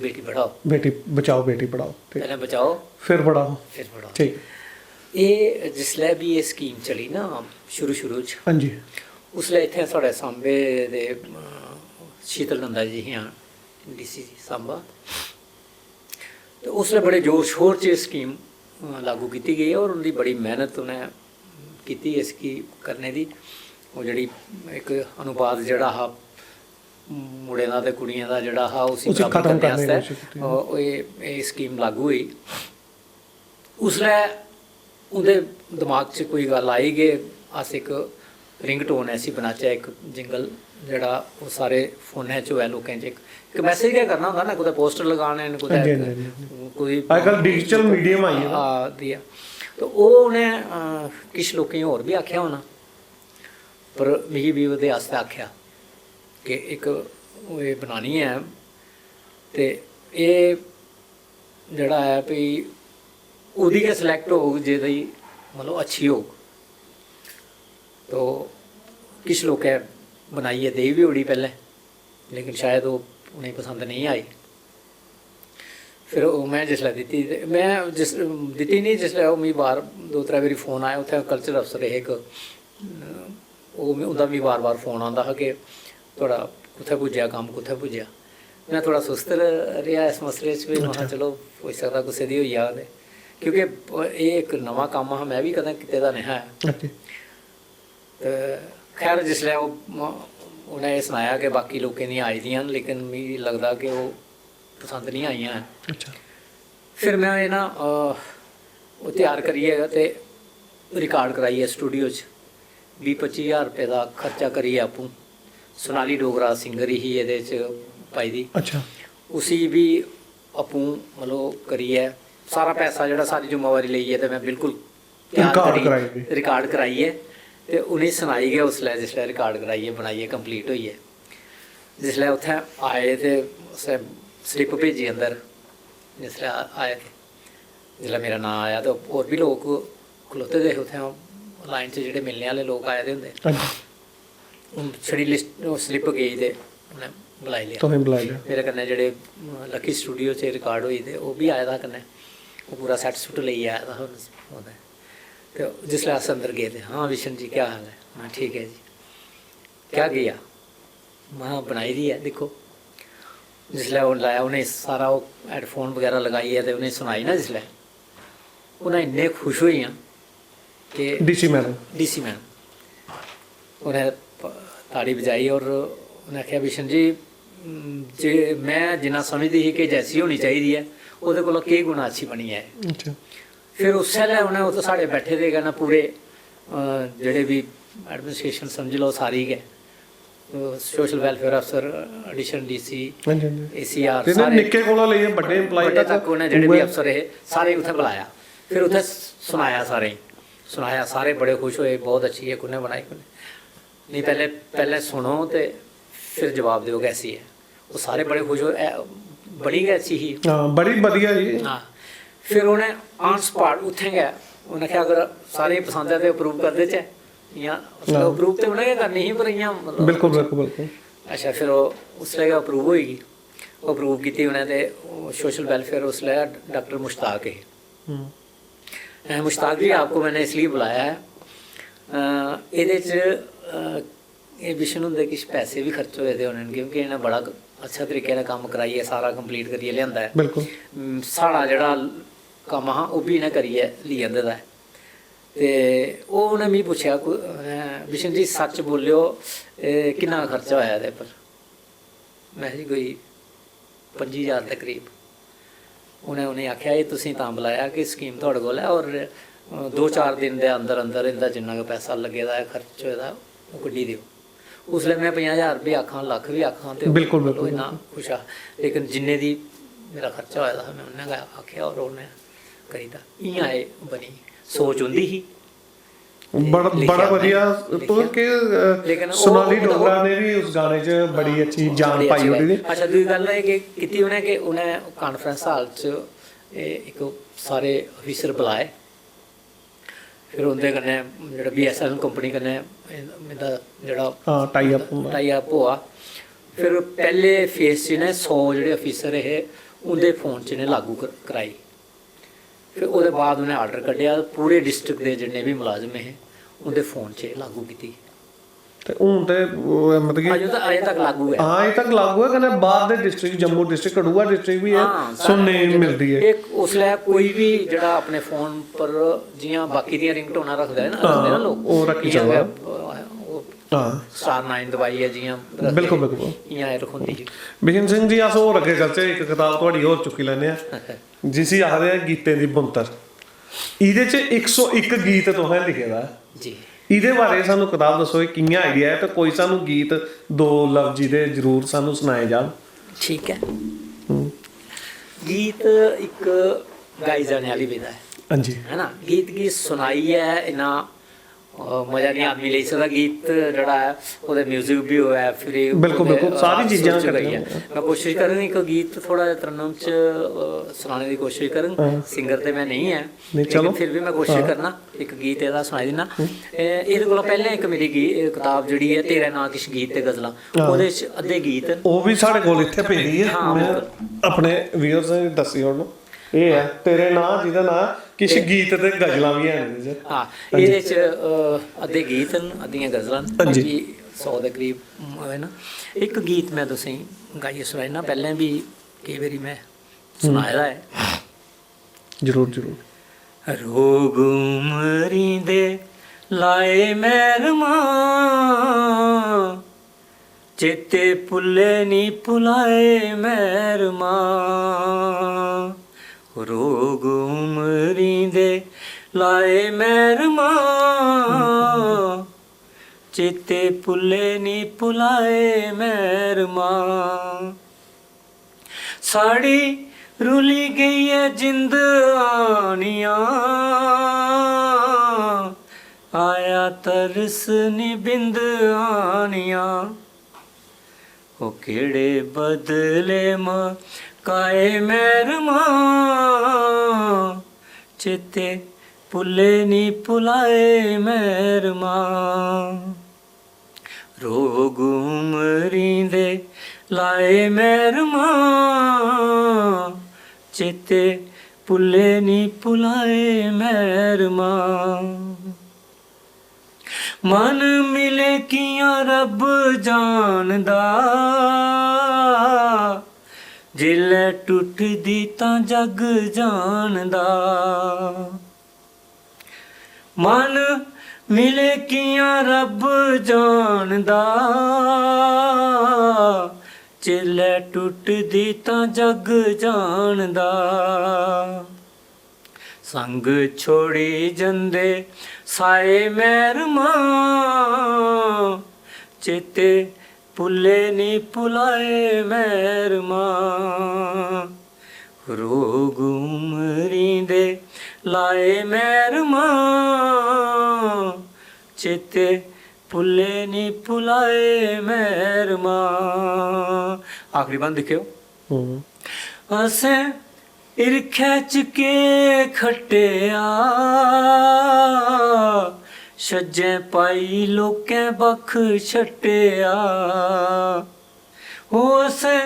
बेटी पढ़ाओ। बेटी बचाओ, बेटी पढ़ाओ, ठीक। पैह्लें बचाओ, फिर पढ़ाओ। फिर पढ़ाओ। ठीक। एह् जिसलै बी एह् स्कीम चली ना शुरू शुरू च, हां जी। उसलै इत्थें साढ़े सांबे दे, अ, शीतल नंदा जी हियां, डीसी सांबा, ते उसलै बड़े जोर शोर च एह् स्कीम, अ, लागू कीती गेई और उं'दी बड़ी मेह्नत उ'नें कीती इसगी करने दी। ओह् जेह्ड़ी इक अनुपात जेह्ड़ा हा मुड़ें दा ते कुड़ियें दा जेह्ड़ा हा, उसी उसी बराबर खत्म करने करने दी आस्तै, कोशश कीती। अ, एह्, एह् स्कीम लागू होई। उसलै उं'दे दमाग च कोई गल्ल आई कि अस इक रिंगटोन ऐसी बनाचै, इक जिंगल जेह्ड़ा ओह् सारे फोनै च होऐ लोकें च। इक, इक मैसेज गै करना होंदा ना, कुतै पोस्टर लगाने न, कुतै हां जी, हां जी, हां जी। कोई अजकल डिजिटल मीडियम आई गेदा। हां, दिया। ते ओह् उ'नें, अ, किश लोकें गी होर बी आखेआ होना, पर मिगी बी ओह्दे आस्तै आखेआ कि इक एह् बनानी ऐ, ते एह् जेह्ड़ा ऐ, भई ओह्दी गै सिलैक्ट होग जेह्दी, मतलब, अच्छी होग। तो किश लोकें बनाइयै देई बी ओड़ी पैह्लें, लेकिन शायद ओह् उ'नेंगी पसंद नेईं आई। फिर ओह् में जिसलै दित्ती, ते में जिस, दित्ती निं, जिसलै ओह् मिगी बार दो त्रै बारी फोन आया, उत्थै कल्चरल अफसर हे इक, ओह् मी, उं'दा मिगी बार बार फोन आंदा हा कि थुआढ़ा कुत्थै पुज्जेआ कम्म, कुत्थै पुज्जेआ। में थोह्ड़ा सुस्त र-, रेहा इस मसले च, भी महां, अच्छा। चलो, होई सकदा कुसै दी होई जाग ते, क्योंकि एह् इक नमां कम्म हा, में बी कदें कीते दा नेहा ऐ। अच्छा। ते खैर, जिसलै ओह्, उ'नें एह् सनाया कि बाकी लोकें दियां आई दियां न, लेकिन मिगी लगदा कि ओह् पसंद निं आइयां हैन। अच्छा। फिर में एह् ना, अ, ओह् त्यार करियै ते रिकार्ड कराइयै स्टूडियो च बीह् पच्ची ज्हार रपेऽ दा खर्चा करियै आपूं, सोनाली डोगरा सिंगर ही एह्दे च पाई दी, अच्छा। उसी बी आपूं, मतलब, करियै सारा पैसा जेह्ड़ा, सारी जिम्मेवारी लेइयै ते में बिल्कुल त्यार रिकार्ड करी, कराई दी। रिकार्ड कराइयै ते उ'नेंगी सनाई गै उसलै, जिसलै रिकार्ड कराइयै, बनाइयै, कंप्लीट होइयै, जिसलै उत्थै आए ते उसें स्लिप भेजी अंदर, जिसलै आ-, आए ते जिसलै मेरा नांऽ आया ते होर बी लोक खलोते दे हे उत्थै, लाइन च जेह्ड़े मिलने आह्ले लोक आए दे होंदे। अच्छा। हून छड़ी लिस्ट, ओह् स्लिप गेई ते उ'नें बुलाई लेआ। तुसें बुलाई लेआ। मेरे कन्नै जेह्ड़े, अम, लकी स्टूडियो च रिकार्ड होई ते ओह् बी आए दा हा कन्नै, ओह् पूरा सैट्ट सुट्ट लेइयै आए दा हा उस-, ओह्दे। ते जिसलै अस अंदर गे ते, "हां बिशन जी, क्या हाल है?" "हां, ठीक है जी।" "क्या किया?" "महां, बनाई दी ऐ, दिक्खो।" जिसलै ओह् लाया, उ'नें सारा ओह् हैडफोन बगैरा लगाइयै ते उ'नें सनाई ना जिसलै, उ'नें इन्ने खुश होइयां कि डीसी मैडम। डीसी मैडम, उ'नें प-, ताड़ी बजाई और उ'नें आखेआ, "बिशन जी, उम, जे में जिन्ना समझदी ही कि जैसी होनी चाहिदी ऐ, ओह्दे कोला केह् गुणा अच्छी बनी ऐ।" अच्छा। फिर उसलै उ'नें उत्थै साढ़े बैठे दे कन्नै पूरे, अ, जेह्ड़े बी एडमिनिस्ट्रेशन समझी लैओ सारी गै, सोशल वैलफेयर अफसर, एडिशनल डीसी, हां जी, हां जी। एसीआर, ते इ'नें सारे निक्के कोला लेइयै बड्डे एम्प्लॉय बड्डे तक तक उ'नें जेह्ड़े बी उ'ऐ अफसर हे, सारे उत्थै बुलाया। फिर उत्थै स-, सनाया सारें गी, सनाया, सारे बड़े खुश होए, "बहुत अच्छी है, कु'न्नै बनाई, कु'न्नै नेईं।" "पैह्लें, पैह्लें सुनो ते फिर जवाब देओ कैसी है।" ओह् सारे बड़े खुश होए, "ऐ, बड़ी गै अच्छी ही।" हां, बड़ी बधिया जी। हां, फिर उ'नें ऑन स्पाट उत्थै गै उ'नें आखेआ, "अगर सारें गी पसंद ऐ ते अप्रूव कर देचै।" इ'यां, मतलब, हां। अप्रूव ते उ'नें गै करनी ही, पर इ'यां, मतलब, बिल्कुल, बिल्कुल, बिल्कुल। अच्छा, फिर ओह् उसलै गै अप्रूव होई गेई। अप्रूव कीती उ'नें ते ओह् सोशल वैलफेयर उसलै डाक्टर मुश्ताक हे। हम्म। अ, मुश्ताक जी, आपको मैंने इसलिए बुलाया है, अ, एह्दे च, अ, एह् बिशन हुंदे किश पैसे बी खर्च होए दे होने न, क्योंकि इ'नें बड़ा अच्छा तरीके कन्नै कम्म कराइयै, सारा कंप्लीट करियै लेआंदा ऐ। बिल्कुल। अम, साढ़ा जेह्ड़ा कम्म हा, ओह् बी इ'नें करियै लेई आंदे दा ऐ। ते ओह् उ'नें मिगी पुच्छेआ, कु-, अ, "बिशन जी, सच्च बोलेओ, एह् किन्ना खर्चा होया एह्दे पर?" में जी, "कोई पंजी ज्हार दे करीब।" उ'नें उ'नेंगी आखेआ, "एह् तुसें तां बुलाया कि स्कीम थुआढ़े कोल ऐ, और, अ, दो चार दिन दे अंदर अंदर इं'दा जिन्ना गै पैसा लग्गे दा ऐ, खर्च होए दा, ओह् कड्ढी देओ।" उसलै में पंजाह् ज्हार बी आखां, लक्ख बी आखां, ते बिल्कुल, मतलब बिल्कुल, इन्ना खुश हा। लेकिन जिन्ने दी मेरा खर्चा होए दा हा, में उन्ना गै आखेआ, और उ'नें करी दित्ता। इ'यां एह् बनी, सोच उं'दी ही। बड़ा, लिखेआ बड़ा में, बधिया। लिखेआ। तुस केह्, अ, लेकिन ओह्, सोनाली ओह्, डोगरा ने बी उस गाने च बड़ी अच्छी जान बड़ी पाई अच्छी ओड़ी दी। गल्ल। अच्छा, दूई गल्ल एह् कि कीती उ'नें कि उ'नें कांफ्रेंस हाल च एह् इक सारे अफिसर बुलाए, फिर उं'दे कन्नै जेह्ड़ा बीएसएनएल कंपनी कन्नै इं'दा जेह्ड़ा हां, टाई अप होंदा। टाई अप होआ, फिर पैह्ले फेज च इ'नें सौ जेह्ड़े अफिसर हे, उं'दे फोन च इ'नें लागू कर-, कराई। फिर ओह्दे बाद उ'नें आर्डर कड्ढेआ, पूरे डिस्ट्रिक्ट दे जिन्ने बी मुलाजम हे, उं'दे फोन च एह् लागू कीती। ते हून ते, ओह्, मतलब कि अजें तक, अजें तक लागू ऐ। हां, अजें तक लागू ऐ। कन्नै बाह्र दे district, Jammu district, Kathua district बी ऐ, हां, सुनने गी सारे मिलदी ऐ। इक उसलै कोई बी जेह्ड़ा अपने फोन पर, जि'यां बाकी दियां रिंगटोनां रखदे न, हां, रखदे ना लोक, ओह् रक्खी इ'यां सकदा। गै, ओह्, हां। स्टार नाइन दबाइयै जि'यां रखदे, बिल्कुल, बिल्कुल। इ'यां एह् रखोंदी ही। बिशन सिंह जी, अस होर अग्गें चलचै, इक कताब थुआढ़ी होर चुक्की लैन्ने आं, जिसी आखदे आ गीतें दी बुनतर। एह्दे च इक सौ इक गीत तुसें लिखे दा ऐ। जी। एह्दे बारे च सानूं कताब दस्सो, एह् कि'यां आइडिया ऐ, ते कोई सानूं गीत दो लफ्जी दे जरूर सानूं सनाए जान। ठीक ऐ। हम्म। गीत इक गाई जाने आह्ली विधा ऐ, हां जी। है ना? गीत गी सुनाइयै इन्ना, अ, मजा निं आदमी लेई सकदा। गीत जेह्ड़ा ऐ, ओह्दे म्यूजिक बी होऐ, फिर बिल्कुल, ओह्दे, बिल्कुल, सारी अ, चीजां सुर च कट्ठियां गाइयै। होन। में कोशिश करङ इक गीत थोह्ड़ा जेहा तरन्नुम च, अ, सनाने दी कोशिश करङ। हां। सिंगर ते में नेईं ऐ, नेईं, लेकिन चलो। फिर बी में कोशिश हां। करना। इक गीत एह्दा सनाई दिन्ना। ए-, एह्दे कोला पैह्लें इक मेरी गी-, कताब जेह्ड़ी ऐ, तेरे नांऽ किश गीत ते गज़लां, हां। ओह्दे च अद्धे गीत न। ओह् बी साढ़े कोल इत्थै पेदी ऐ, हां, में बिल्कुल। अपने व्यूअर्स गी दस्सी ओड़ना। एह् ऐ तेरे नांऽ, जेह्दा नांऽ किश गीत ते गज़लां बी हैन एह्दे च। हां, एह्दे च, अ, अद्धे गीत न, अद्धियां गज़लां न, हां जी। कोई सौ दे करीब होए न। इक गीत में तुसेंगी गाइयै सनाई ना, पैह्लें बी केईं बारी में सनाए दा ऐ। जरूर, जरूर। रोग उमरी दे लाए मैरमा, चेते भुल्ले नी भुलाए मैरमा। रोग उमरी दे लाए मैरमा, चेते भुल्ले नी भुलाए मैरमा। साढ़ी रुली गई ऐ जिंद आनिया, आया तरस नी बिंद आनिया। ओ केड़े बदले मकाए मैरमा, चेते भुल्ले नी भुलाए मैरमा। रोग उमरी दे लाए मैरमा, चेते भुल्ले नी भुलाए मैरमा। मन मिले कियां रब जानदा, जिसलै टुटदी तां जग जानदा। मन मिले कियां रब जानदा, जिसलै टुटदी तां जग जानदा। संग छोड़ी जंदे साए मैरमा, चेते भुल्ले नी भुलाए मैरमा। रोग उमरी दे लाए मैरमा, चेते भुल्ले नी भुलाए मैरमा। आखिरी बंद दिक्खेओ। असें हिरखै च केह् खट्टेआ, छज्जें पाई लोकें बक्ख छट्टेआ। ओ असें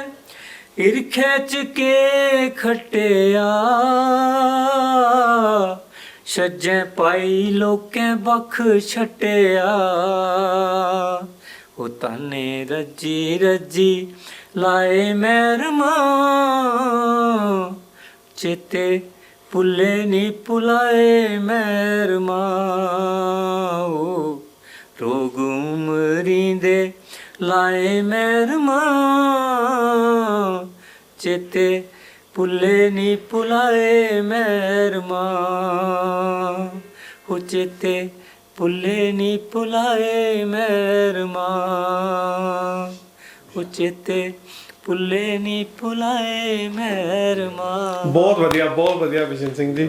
हिरखै च केह् खट्टेआ, छज्जें पाई लोकें बक्ख छट्टेआ। ओ ताने रज्जी रज्जी लाए मैरमा, चेते भुल्ले नी भुलाए मैरमा। ओ रोग उमरी दे लाए मैरमा, चेते भुल्ले नी भुलाए मैरमा। ओ चेते भुल्ले नी भुलाए मैरमा, ओ चेते भुल्ले नी भुलाए मैरमा। बहुत वधिया, बहुत वधिया बिशन सिंह जी।